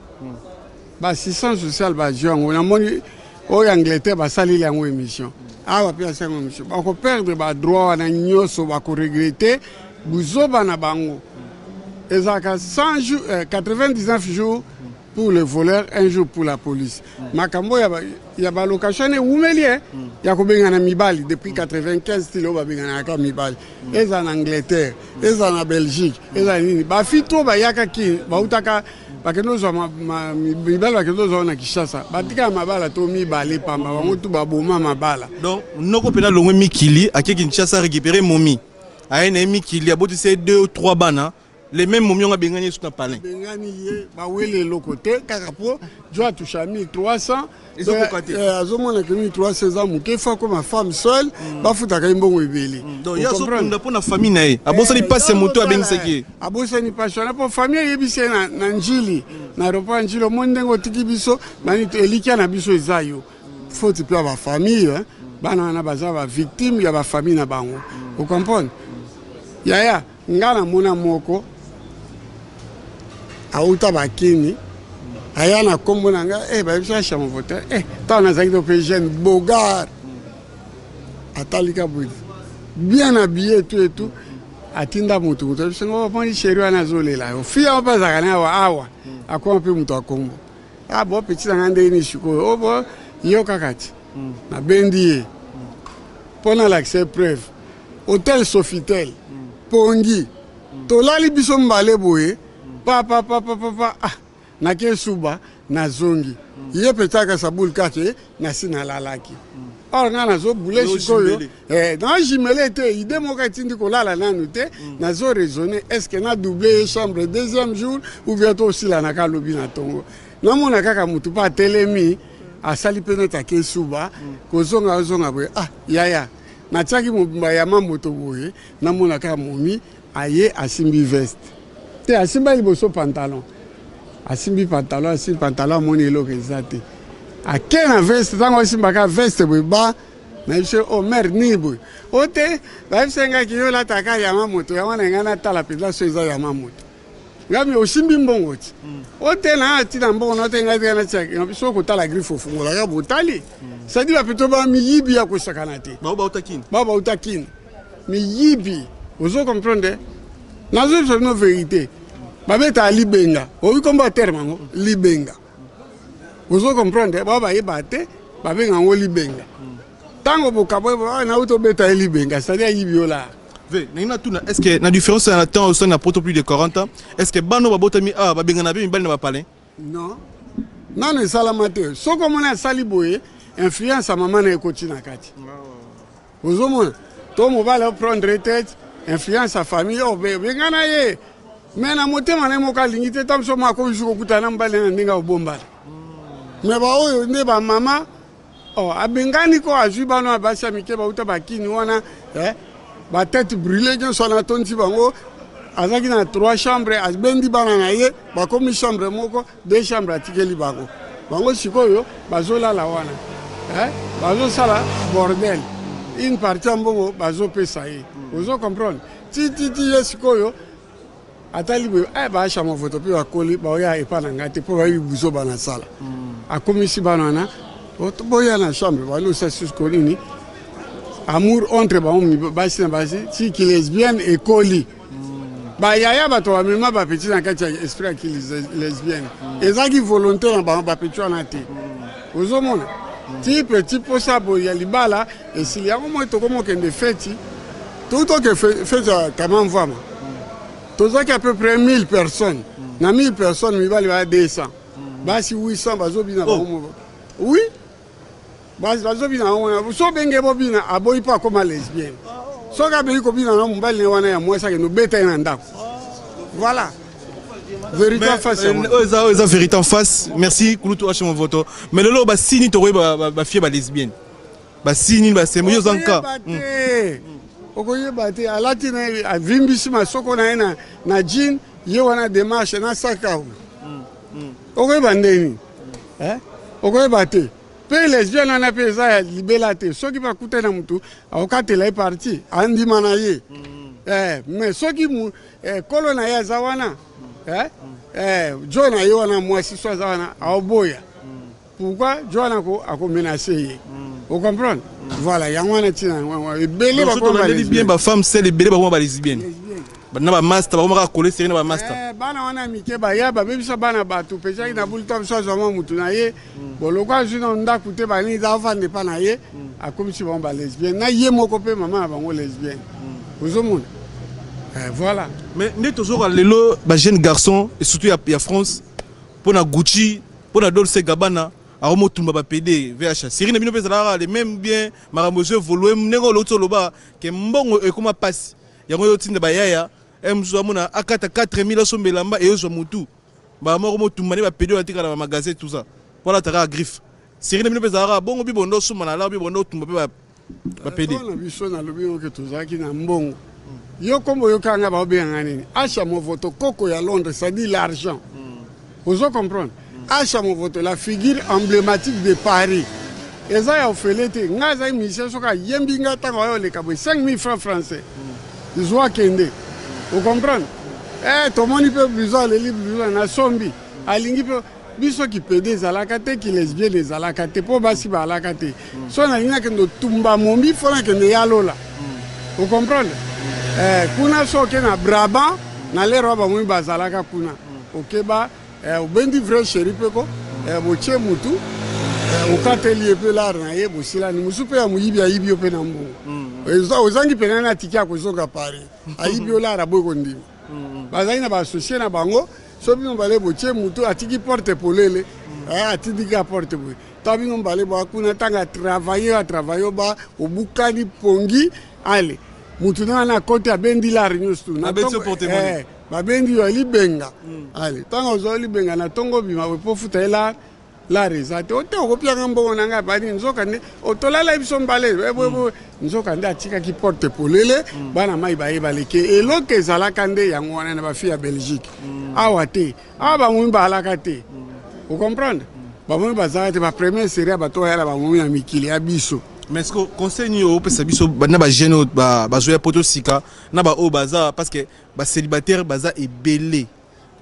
Speaker 4: baassistance sociale bazwi yango. Namoni oyo Angleterre basaleli yango émission awa mpe, asali yango émission. Bakoperdre badroit wana nyonso, bakoregretter buzoba na bango. Ezalaka 100 jours, 99 jours pour le voleur, un jour pour la police. Makambo ya balocation ewumeli ya kobengana mibali depuis 95 ti lelo, babenganaka mibali. Eza na Angleterre, eza na Belgique, eza nini. Bafilles to bayakaki, bautaka, bakende ozwa mibali, bakende ozwa na Kinshasa, batikala mabala to mibale pamba, bango tu baboma mabala.
Speaker 3: Donc noko mpena longwe mikili, ake Kinshasa, récupérer momi, aye na ye mikili, abotisi ye deux ou trois bana. Les mêmes momi yango abengani ye su na palin.
Speaker 4: Bengani ye, baweli eloko te, kaka mpo jo atusha 1300.
Speaker 3: Ezokoka te.
Speaker 4: Azomona ke 1300 eza moke, fa koma femme seule, bafutaka ye mbongo ebele.
Speaker 3: Donc ye azokunda mpo na famille na ye, abosani mpasi ya moto abengisaki ye.
Speaker 4: Abosani mpasi wana mpo famille eyebisi ye na Njili, na aéroport ya Njili: "Omoni ndenge otiki biso, bani elikia na biso eza yo." Faute mpe ya bafamille. Bana wana baza bavictime ya bafamille na bango. Ocomprendre, yaya? Nga namona moko auta bakini, aya na nkombo na ngai, bayebisi Achamo Voter. Ntango nazalaki to mpe jeune bogar, atalika boye. Bien habillé tout et tout. Atinda moto moto ayebisi nga, omoni chéri wana azolela yo. Fille yango mpe azalaka na awa awa. Akoma mpe moto ya kombo. Ah bon, petit na nga ndenge nini sikoyo? Oh bon, yo kaka ti. Nabendi ye. Mpo nalakisa ye preuve. Hotel Sofitel. Pongi. Tolali biso mbale boye. Pa pa pa pa pa pa. Ah, nake suba nazongi. Ye mpenza akasa boule kake nasi nalalaki. Or nga nazobule sikoyo. Eh, na jumele te, idée moko etindi kolala nanu te. Nazo raisonner, est ce que na double ye chambre deuxième jour ou bien tosilana lobi na tongo? Namona kaka motu mpe atelemi, asali mpe neti ake suba, kozonga ozonga boye. Ah yaya, natiaki mobimba ya mamoto boye, namona kaka momi aye, asimbi veste te, asimba liboso pantalon, asimbi pantalon, asimbi pantalon, amoni eloko eza te, ake na veste. Ntango asimbaka veste boye, ba nayebi so, o mare nini boye? O te, bayebisa ngaki yo olataka yama moto yango na ngai, natala mpenza so eza yama moto. Ngami osimbi mbongo ti o te, na atina mbongo na te, ngai te natia so kotala griffe, ofungolaka botali. C'est-à-dire bapeto ba miyibi ya kosakana te.
Speaker 3: Bao bauta Kini.
Speaker 4: Bao bauta Kini, miyibi. Ozo comprendre? Nazoyebisa bino vérité. Babetaka libenga, oyi kombo ya terme yango libenga, ozo comprendre? Bao bayeba te, babenga yango libenga. Ntango bokabo nauti obeta ye libenga, c'est-à-dire ayibi yo la.
Speaker 3: Ve ndenge natuna, est ce que na différence ya temps osali na poto plus de 40 ans, est ce que bano babotami awa babengana be mibali na bapalin?
Speaker 4: Non, nano esalama te. Soki omoni asali boye, influence ya mama na ekoti na kati, ozomona? To mobali aprendre tête, influence ya famille oyo bengana ye, mais na motema na ye moko alingi te. Ta moso mo akomi su kokutana na mobali na ndenge akobombana, mais baoyo nde bamama, oh, abengani ko azwi bana ya basi ya mike bauta bakini wana, eh, batête brûlé nyonso wana, atondi bango. Azalaki na trois chambre, abendi bana na ye, bakomi chambre moko, deux chambre atikeli bango. Bango sikoyo bazolala wana, eh, bazosala bordel. Une partie ya mbongo bazopesa ye, ozo comprendre? Ti ti ti ye sikoyo atali boye, eh, baasha movoto mpe bakoli, baoya epa na ngai te mpo bayebi buzo banasala. Akomisi bana wana, boya na chambre, balosa susko nini, amour entre bango basi na basi, tiki lesbienne ekoli. Bayaya bato bamema bapeti na kati ya esprit ya ki lesbienne, ezalaki volonté na bango bapeti wana te, ozomona? Ti petit mposa boye ya libala esili yango. Moi tokomokende feti, totoke feti ya kama mvama, tozalaki à peu près 1000 personnes. Na 1000 personnes, mibali baya 200, basi 800, bazobina bango. Oui, bazobina bango wana. So obenge bobina, aboyi mpo akóma lesbienne. Soki abengi kobina na mobali ne wana ya mwasi, akende obeta ye na ndako. Voilà, vérité en face.
Speaker 3: Oyo eza vérité en face. Merci kulutu H Movoto. Mais lelo basini tokoyeba bafille balesbienne, basini nini, basemo yo oza nka?
Speaker 4: Te, okoyeba te. Alati na ye, avimbisi masoko na ye na jean, ye wana démarche na saka, okoyeba ndeni? Okoyeba te. Mpe lesbienne wana mpe eza ya libela te. Soki bakutani na motu, akokatela ye parti, andima na ye, mais soki kolo na ye aza wana, jo na ye wana mwasi so aza wana, aoboya. Pourquoi? Jo wana akomenacer ye, ocomprendre? Voilà, yango wana ntina ebele.
Speaker 3: Bakoma bien bafemme sele, ebele bakoma balesbienne na bamaster, bakoma kaka kole seri na bamaster.
Speaker 4: Bana wana mike baya babebisa bana bato. Pesaki na bulu ta biso, azwa mwa mutu na ye boloko, azwi na ndako te, banini, avanda epa na ye, akomisi bango balesbienne na ye moko mpe mama na bango lesbienne, ozomona? Voilà.
Speaker 3: Mais nde tozoka lelo bajeune garçon et surtout ya France, mpo na Gucci, mpo na Dolce Gabbana, akomotumba bapd vh série na bino mpe ezalaka le même bien. Makambo ezo évolue ndenge oloti oloba ke mbongo ekóma mpasi, yango oyo otinda bayaya mosusu amona akata 4000, asomba elamba, eyozwa motu mbala moko motumba nde bapd oyo atikala na bamagasin, tout ça mpo alataka kaka griffe. Série na bino mpe ezalaka bongo, bibondo osomba na lar, bibondo otumba mpe bapd?
Speaker 4: Na biso, nalobi oke tozalaki na mbongo. Yo kombo oyokanga, baobenganga nini? Asha Movoto, koko ya Londres, c'est-à-dire l'argent, ozo comprendre? Asha Movoto, la figure emblématique de Paris, eza ya ofele te. Ngai azali musicien, soki ayembi ngai, ntango ayo oleka boye, 5000 francs français zwa, kende, ocomprendre? Tomoni mpe blouson, aleli blouson, nasombi, alingi mpe. Biso kipede ezalaka te, kilesbienne ezalaka te, mpo basi balaka te. So nalingi nakende otumba mombi, fo nakende ya lola. Ocomprendre? Eh, kuna so oke na Brabant, na lero wana bamomi bazalaka kuna. Okeba, eh, obendi vrai chéri mpe ko, eh, botie mutu, eh, okateli ye mpe lar na ye, bosilani. Mosusu mpe ya moyibi ayibi yo mpe na mbongo. Ozangi mpena na tike ya kozonga Paris. Ayibi yo lar, aboyi kondima. Bazali na ba associé na bango, so bino mibale botie mutu, atiki porte polele, eh, atindiki ya porte boye. Ta bino mibale boa kuna, ntango atravaille, atravaille ba, obukani pongi, ale mutu na wana akoti abendi lar nyonso tu. Na
Speaker 3: Abeti
Speaker 4: tongo,
Speaker 3: yo porte-monnaie.
Speaker 4: eh, babendi yo libenga. Ale ntango ozwa libenga na tongo obima boye po ofuta ye lar, lar eza te. Ote okopianga mbongo na ngai bani, nzoka nde otolala biso mbale, eh, boye, boye. Nzoka nde atikaki porte polele, bana mai baye baleke. Eloko ezalaka nde yango wana na ba fille ya Belgique. Awa te, awa bamomi balaka te. Vous comprenez? Bamomi bazalaka te, ba première série ya bato oyo ya bamomi na mikili ya biso.
Speaker 3: Mais est-ce que conseil ni opesa biso na ba jeune oyo bazoya poto sika, na ba oyo baza, parce que ba célibataire baza ebele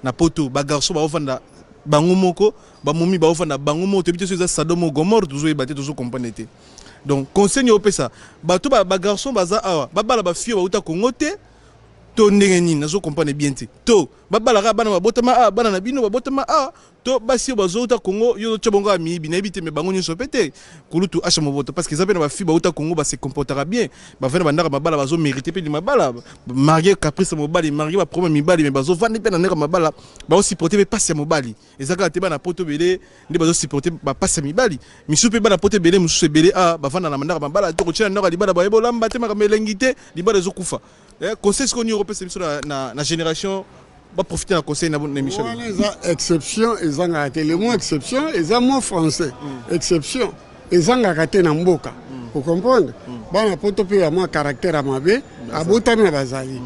Speaker 3: na poto, ba garçon baofanda bango moko, ba momi baofanda bango moko, toyebi te soki eza Sodome ou Gomorrhe, tozoyeba te, tozo comprendre te. Donc conseil ni opesa bato ba garçon baza awa, babala ba fille bauta Congo te, to ndenge nini, nazo comprendre bien te. To babalaka bana babotama awa, bana na bino babotama awa, to basi oyo bazouta Congo, yo ozotia bongo ya miyibi, nayebi te, mais bango nyonso pe te. Kulutu Asha Movoto, parce que eza pe na ba fille bauta Congo, ba se comportera bien, bavanda bandaka mabala, bazo mériter pe mabala, marié caprice mobali, marié ba problème mibali, mais bazo vanda pe na ndaka mabala, bazo supporter pe pasi ya mobali. Eza kaka te bana poto ebele nde bazo supporter ba pasi ya mibali. Misusu pe bana poto ebele, mosusu ebele, ah, bavanda na mandaka mabala, to kotia na ndako ya libala, baye bolamba te, makambo elengi te, libala ezokufa. Conseil sikoyo nini okopesa biso na génération, ba profiter na conseil na émission?
Speaker 4: Wana eza exception, ezangaka te. Le mot exception eza mot français. Exception ezangaka te na mboka. Ocomprendre? Bana poto mpe ya mwa caractère ya mabe, abotami na bazali.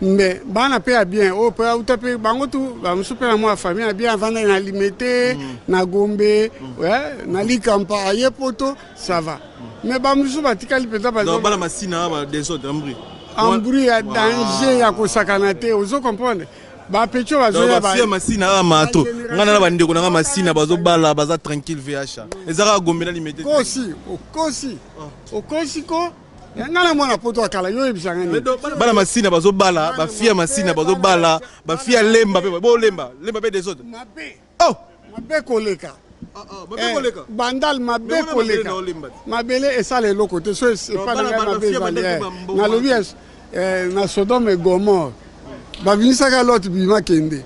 Speaker 4: Mais bana mpe ya bien oyo mpe auta mpe bango tu, bamosusu mpe na mwa famille ya bien, avandaki na Limete, na Gombe, ouais, na Likampa, aye poto, ça va. Mais bamosusu batikali mpenza bazo-
Speaker 3: Donc, bana masina ba désordre embrouille.
Speaker 4: Embrouille ya danger ya kosakana te, ozo comprendre? Bapetio bazoya
Speaker 3: ba fille masina awa mato. Nga na bandeko na nga masina bazobala, baza tranquille VH. Ezaka Gombe na Limete.
Speaker 4: Kosi, okosi. Okosi ko. Nga na mwana poto akala, yo oyebisanga nini?
Speaker 3: Bana masina bazobala, ba fille ya masina bazobala, ba fille ya Lemba pe, bo Lemba, Lemba pe désordre.
Speaker 4: Mabe.
Speaker 3: Oh!
Speaker 4: Mabe koleka.
Speaker 3: Ah, ah, mabe koleka.
Speaker 4: Bandal mabe
Speaker 3: Mais wana
Speaker 4: koleka.
Speaker 3: mabele na olemba te.
Speaker 4: Mabele esala eloko te, so
Speaker 3: Non,
Speaker 4: epa
Speaker 3: bana
Speaker 4: na ngai
Speaker 3: bana
Speaker 4: mabe
Speaker 3: fille
Speaker 4: ezali,
Speaker 3: bandal
Speaker 4: eh.
Speaker 3: te bambongo
Speaker 4: Nalobi
Speaker 3: wana.
Speaker 4: na Sodome et Gomorrhe. Babimisaka Lot bima kende.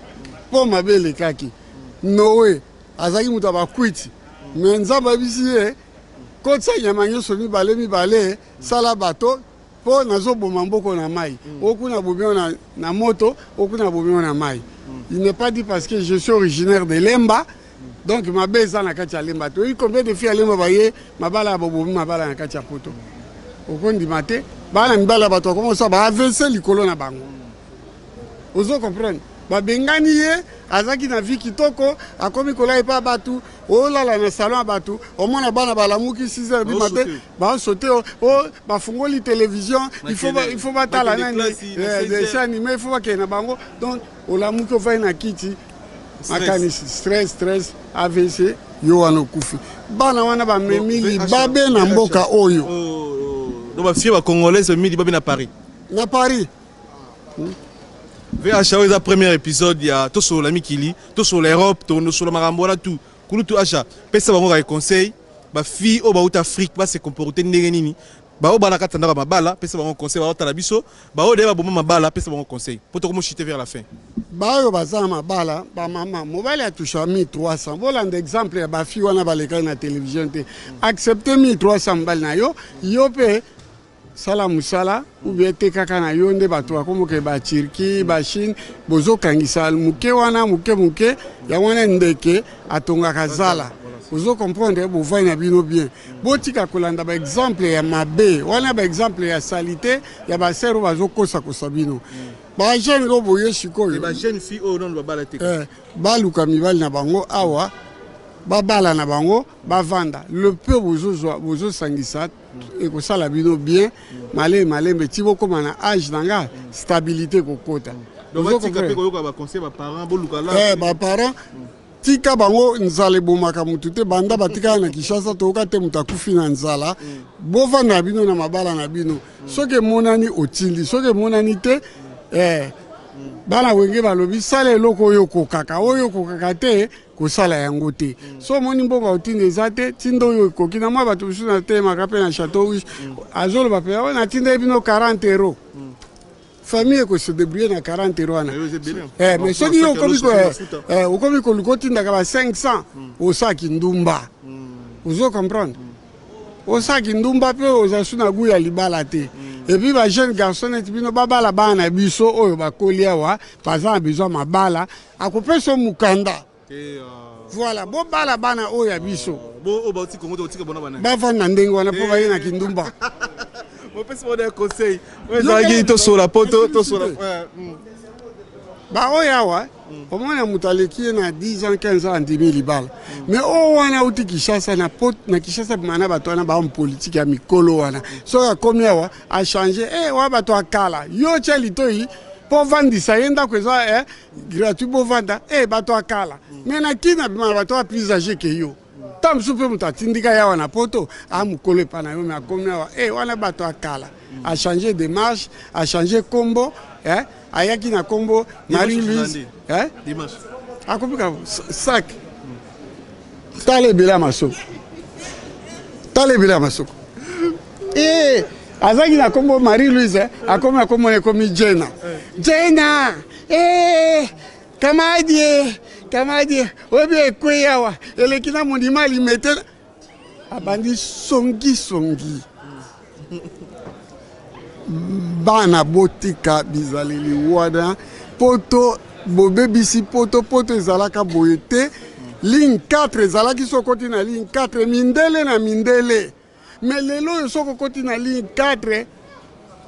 Speaker 4: Po mabe elekaki. Noé azalaki moto ya bakwiti. Mais Nzambe ayebisi ye, kotisa nyama nyonso mibale mibale, sala bato, po nazoboma mboko na mai. Okuna bomi oyo na moto, okuna bomi oyo na mai. Il n'est pas dit parce que je suis originaire de Lemba, donc mabe eza na kati ya Lemba. Toyebi combien de filles ya Lemba baye mabala ya bobomi mabala na kati ya poto. Okondima te, bana mibali ya bato bakoma kosala ba AVC likolo na bango. Ozo comprendre? Babengani ye, azalaki na vie kitoko, akomi kolala epa bato, olala na salon ya bato, omona bana balamuki 6 heures du matin, baosote, o bafungoli télévision, il faut batala
Speaker 3: Bakende
Speaker 4: nani,
Speaker 3: classe, na 16
Speaker 4: dessin
Speaker 3: heures.
Speaker 4: animé, il faut bakende na bango. Donc olamuki ofai na kiti,
Speaker 3: Stress.
Speaker 4: makanisi, stress, stress, AVC, yo wana okufi. Bana wana bamemi
Speaker 3: Bon,
Speaker 4: libabe na
Speaker 3: VH.
Speaker 4: mboka oyo.
Speaker 3: Oh, oh. Donc ba fille ba congolaise bamemi libabe na Paris.
Speaker 4: Na Paris.
Speaker 3: VH oyo eza premier épisode ya tosolola mikili, tosolola Europe, tosolola makambo wana tout. Kulutu Asha, pesa bango kaka conseil, ba fille oyo bauta Afrique ba se comporter ndenge nini, ba oyo bana kati ya ndako ya mabala, pesa bango conseil, baotala biso, ba oyo deya baboma mabala, pesa bango conseil. Po tokomo chuter vers la fin.
Speaker 4: Baoyo baza na mabala, bamama, mobali atusha 1300. Bolanda exemple ya ba fille wana balekaki na télévision te. Accepte 1300 mobali na yo, yo mpe sala mosala ou bien te kaka na yo nde bato bakomoke ba Turquie, ba Chine, bozokangisa moke wana moke moke, yango wana ndeke atongaka zala. Ozo comprendre, bovai na bino bien. Botika kolanda ba exemple ya mabe, wana ba exemple ya salité ya ba sœur oyo bazokosakosa bino. Ba jeune oyo boye sikoyo.
Speaker 3: Ba jeune fille oyo nanu babala te.
Speaker 4: Baluka mibali na bango awa, babala na bango, bavanda. Le peu bozozwa, bozosangisa, ekosala bino bien, malembe malembe, ti bokóma na âge na nga, stabilité ekokota.
Speaker 3: Donc
Speaker 4: Ozo
Speaker 3: batika mpe
Speaker 4: comprendre?
Speaker 3: koyoka ba conseil ba parents, boluka la.
Speaker 4: Ba parents, Tika bango, nzala ebomaka motu te. Banda batikala na Kinshasa, toyoka te moto akufi na nzala. Bovanda na bino na mabala na bino. Soki emonani, otindi. Soki emonani te, bana Wenge balobi: sala eloko oyo okokaka, oyo okokaka te, kosala yango te. So omoni mbongo otinda eza te, tinda oyo ekoki. Na mwa bato mosusu natelemaka mpe na Chateau Rouge, azoloba mpe oyo natinda bino 40 euro, famille ekose débrouiller na 40 euro wana. Mais soki yo okomi koluka otindaka ba 500, osaki ndumba. Ozo comprendre? Osaki ndumba mpe oza su na gu ya libala te. Et puis bajeune garçon neti bino, babala bana na biso oyo bakoli awa, baza na besoin mabala, akopesa mokanda. Voilà, bobala bana oyo ya biso. Bavanda ndenge wana mpo baye na kindumba.
Speaker 3: Bopesi bona conseil oyo ezalaki tosola po tosola.
Speaker 4: Baoyo awa, omona moto aleki ye na 10 ans, 15 ans, andimi libala. Mais oyo wana auti Kinshasa, na pot na Kinshasa, bima na bato wana bahomme politique ya mikolo wana. Soki akomi awa, achange wa bato ya kala. Yo tia litoi mpo vandisa ye, ndako eza gratuit, bovanda. Bato ya kala. Mais na kina, bima na bato ya plus âgé ke yo. Ta mosusu mpe moto atindika ye awa na poto, a mokolo epa na yo, me akomi awa, wana bato ya kala. Achange démarche, achange kombo, ayaki na kombo Marie Louise, akomi ka sac. Tala ebele ya masoko, tala ebele ya masoko. Azalaki na kombo Marie Louise, akomi na kombo ekomi Jena. Jena, kamadi, kamadi, oyebi ekwei awa, eleki na mondima Alimete. Abandi songisongi. Bana, botika bizaleli wana. Poto bobebisi poto. Poto ezalaka boye te. Ligne 4 ezalaki, soki okoti na ligne 4, mindele na mindele. Mais lelo oyo, soki okoti na ligne 4,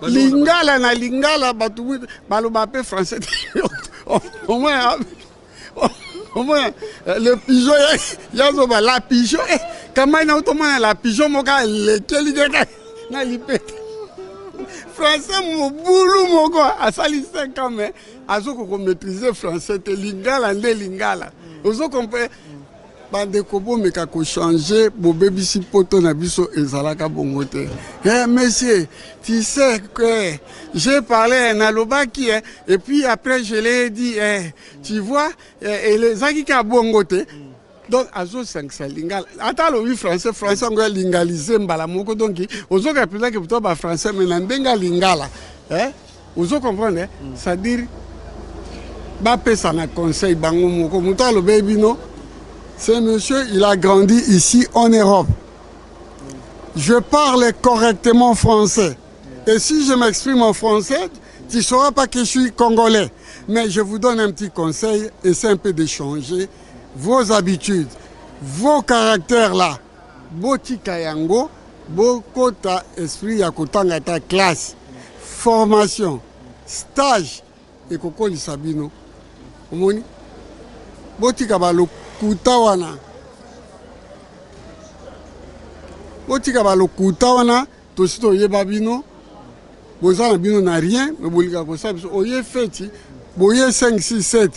Speaker 4: lingala na lingala, bato baloba mpe français te. Au moins le pigeon yazoba la pigeon, kamai na otomona la pigeon moko alekeli kaka na lipete, français mobulu moko. Asali 5 ans, mais azokoka komaîtrise français te. Lingala nde lingala. Ozo comprendre? Bandeko, bomeka kochange. Bobebisi poto na biso, ezalaka bongo te. Monsieur, tu sais que j'ai parlé, nalobaki, et puis après je l'ai dit, tu vois, ezalaki kaka bongo te. Donc azosangisa lingala, ata alobi français, français yango alingalise mbala moko. Donc ozoka mpenzaki to bafrançais, mais na ndenge ya lingala, ozo comprendre? C'est-à-dire bapesa na conseil bango moko. Moto alobi bino, ce monsieur, il a grandi ici en Europe, je parle correctement français et si je m'exprime en français, tu ne sauras pas que je suis congolais. Mais je vous donne un petit conseil et c'est un peu d'échanger vos habitudes, vos caractères là. Botika yango, bokota esprit ya kotanga ta classe, formation, stage ekokolisa bino. Omoni, botika balokuta wana, botika balokuta wana. Tosi toyeba bino, boza na bino na rien, me bolingaka kosala biso. Oye feti boye 5, 6, 7,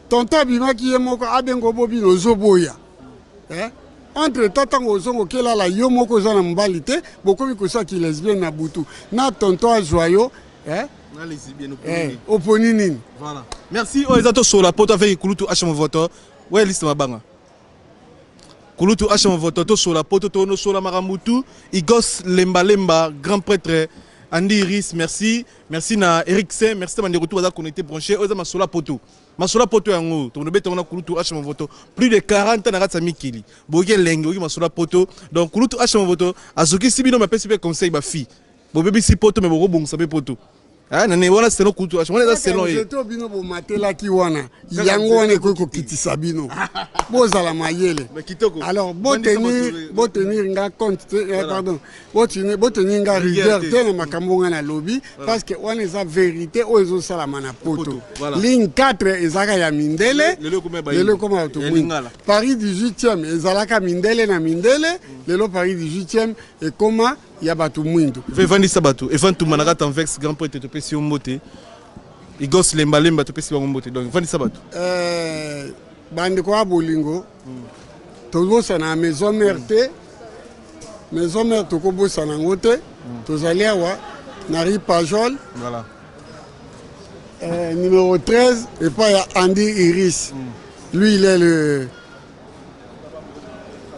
Speaker 4: tonton abimaki ye moko, abenga obo bino, ozoboya, eh? Entre temps, ntango ozongo okelala yo moko, oza na mobali te, bokomi kosalaki lesbienne na butu na tonton azwa yo, eh? Eh, oponi nini?
Speaker 3: Voilà, merci. Oyo eza tosola poto avec kulutu H Movoto. We liste mabanga, kulutu H Movoto. Tosola poto, tonosola makambo tu. Igos Lembalemba, grand prêtre Andy Iris, merci. Merci na Eric C, merci na bandeko tu baza connecté, branché. Oyo eza masola poto, masola poto yango tokono wana. Kulutu H Movoto, plus de 40 ans na kati ya mikili, boyoki elenge, oyoki masola poto. Donc kulutu H Movoto azokisi bino, mapesi mpe conseil. Bafi bobebisi poto, me bokobongisa mpe poto. Ah, nani wana selon kulutu H wana, eza selon ye.
Speaker 4: Nzete bino bomatelaki wana, yango wana ekoki kokitisa bino. Bozala mayele. Alors botenir nga compte te, pardon, botenir nga rigueur te na makambo nga nalobi, parce que wana eza vérité oyo ezosalama na poto. Ligne 4 ezalaka ya mindele, lelo ekoma bato mwindu. Paris 18e ezalaka mindele na mindele, lelo Paris 18e ekoma ya bato mwindu.
Speaker 3: Evandisa bato, evantuma na kati anvex. Grand prêtre, topesi yo mbote. Igos Lembalemba, topesi bango mbote. Donc evandisa bato.
Speaker 4: Bandeko ya bolingo, tobosana ya maison mère te. Maison mère tokobosana yango te. Tozali awa na rue Pajol.
Speaker 3: Voilà.
Speaker 4: Numéro 13 epai ya Andy Iris. Lui, il est le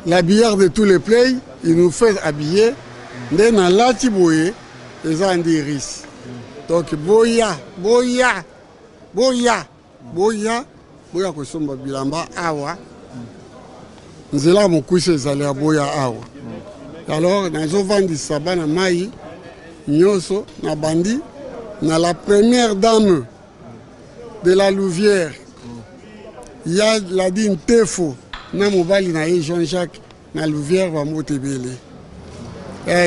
Speaker 4: l'habilleur de tous les plays, il nous fait habiller. Nde nalati boye eza Andy Iris. Donc boya, boya, boya, boya, boya kosomba bilamba awa. Nzela ya mokuse ezali ya boya awa. Alors nazovandisa bana mai nyonso, na bandi na la première dame de la Louvière, ya Ladi Ntefo na mobali na ye Jean-Jacques na Louvière, bambote ebele.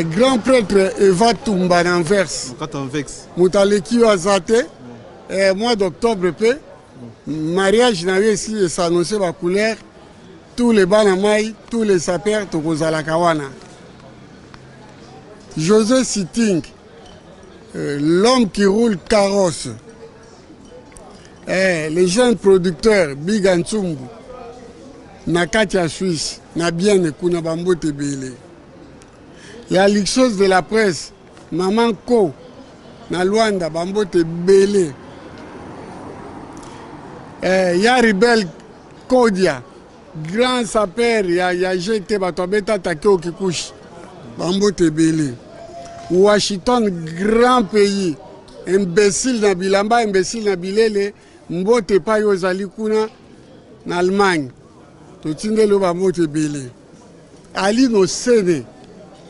Speaker 4: Grand prêtre Eva Tumba na Anvers, moto aleki yo aza te. Mois d'octobre mpe mariage na yo esi esannonce bacouleur. Tous les bana mai, tous les sapeurs, tokozalaka wana. José Sitting, l'homme qui roule carrosse, les jeunes producteurs Biga Ntsumbu na kati ya Suisse na Bienne kuna, bambote ebele. La luxueuse de la presse Maman Ko na Luanda, bambote ebele. Ya Rebel Kodia, grand sapeur ya GT, bato abeta Takeo Kikuchi, bambote ebele. Washington, grand pays, imbécile na bilamba, imbécile na bilele, mbote epai ozali kuna na Allemagne, totindeli oyo bambote ebele. Alino Sene,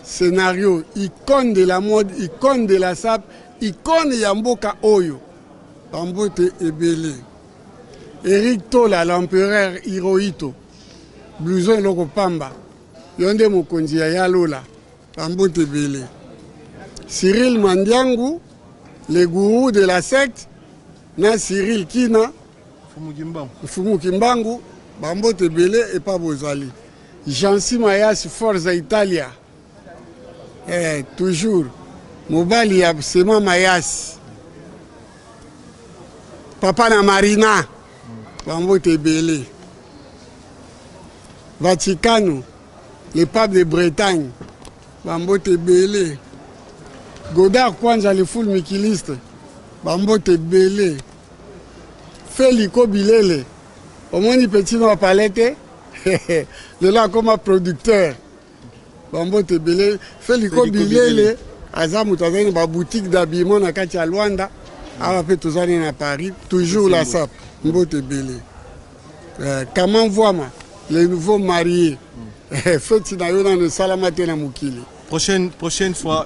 Speaker 4: scénario, icône de la mode, icône de la sape, icône ya mboka oyo, bambote ebele. Eric Tola, l'empereur Hirohito, blouson eloko pamba, yo nde mokonzi ya Yalola, bambote ebele. Cyril Mandiangu, le gourou de la secte, na Cyril Kina Mfumu Kimbangu, bambote ebele epa bozali. Jansi Mayasi, Forza Italia, toujours mobali ya Sema Mayasi, papa na Marina, bambote ebele. Vaticano, le pape de Bretagne, bambote ebele. Godard Kwanza, le full mikiliste, bambote ebele. Feliko Bilele, omoni petit no apale te, lelo akoma producteur, bambote ebele. Feliko Bilele aza moto azali na baboutique d'habillement na kati ya Luanda awa, mpe tozali na Paris, toujours la sape, mbote ebele. Kaman Voama, le nouveau marié, feti na yo nano esalama te na mokili.
Speaker 3: Prochaine fois,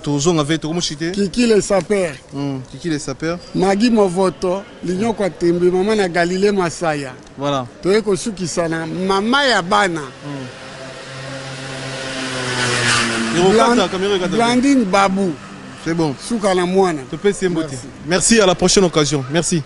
Speaker 3: tozonga ve tokomoshite.
Speaker 4: Kiki le sapeur.
Speaker 3: Kiki le sapeur.
Speaker 4: Magi Movoto, Linyoko Tembe, mama na Galilée Masaya.
Speaker 3: Voilà.
Speaker 4: Toye kosukisa na mama ya bana. Blandine Babou.
Speaker 3: C'est bon.
Speaker 4: Suka na mwana.
Speaker 3: Topesi mbote. Merci, à la prochaine occasion. Merci.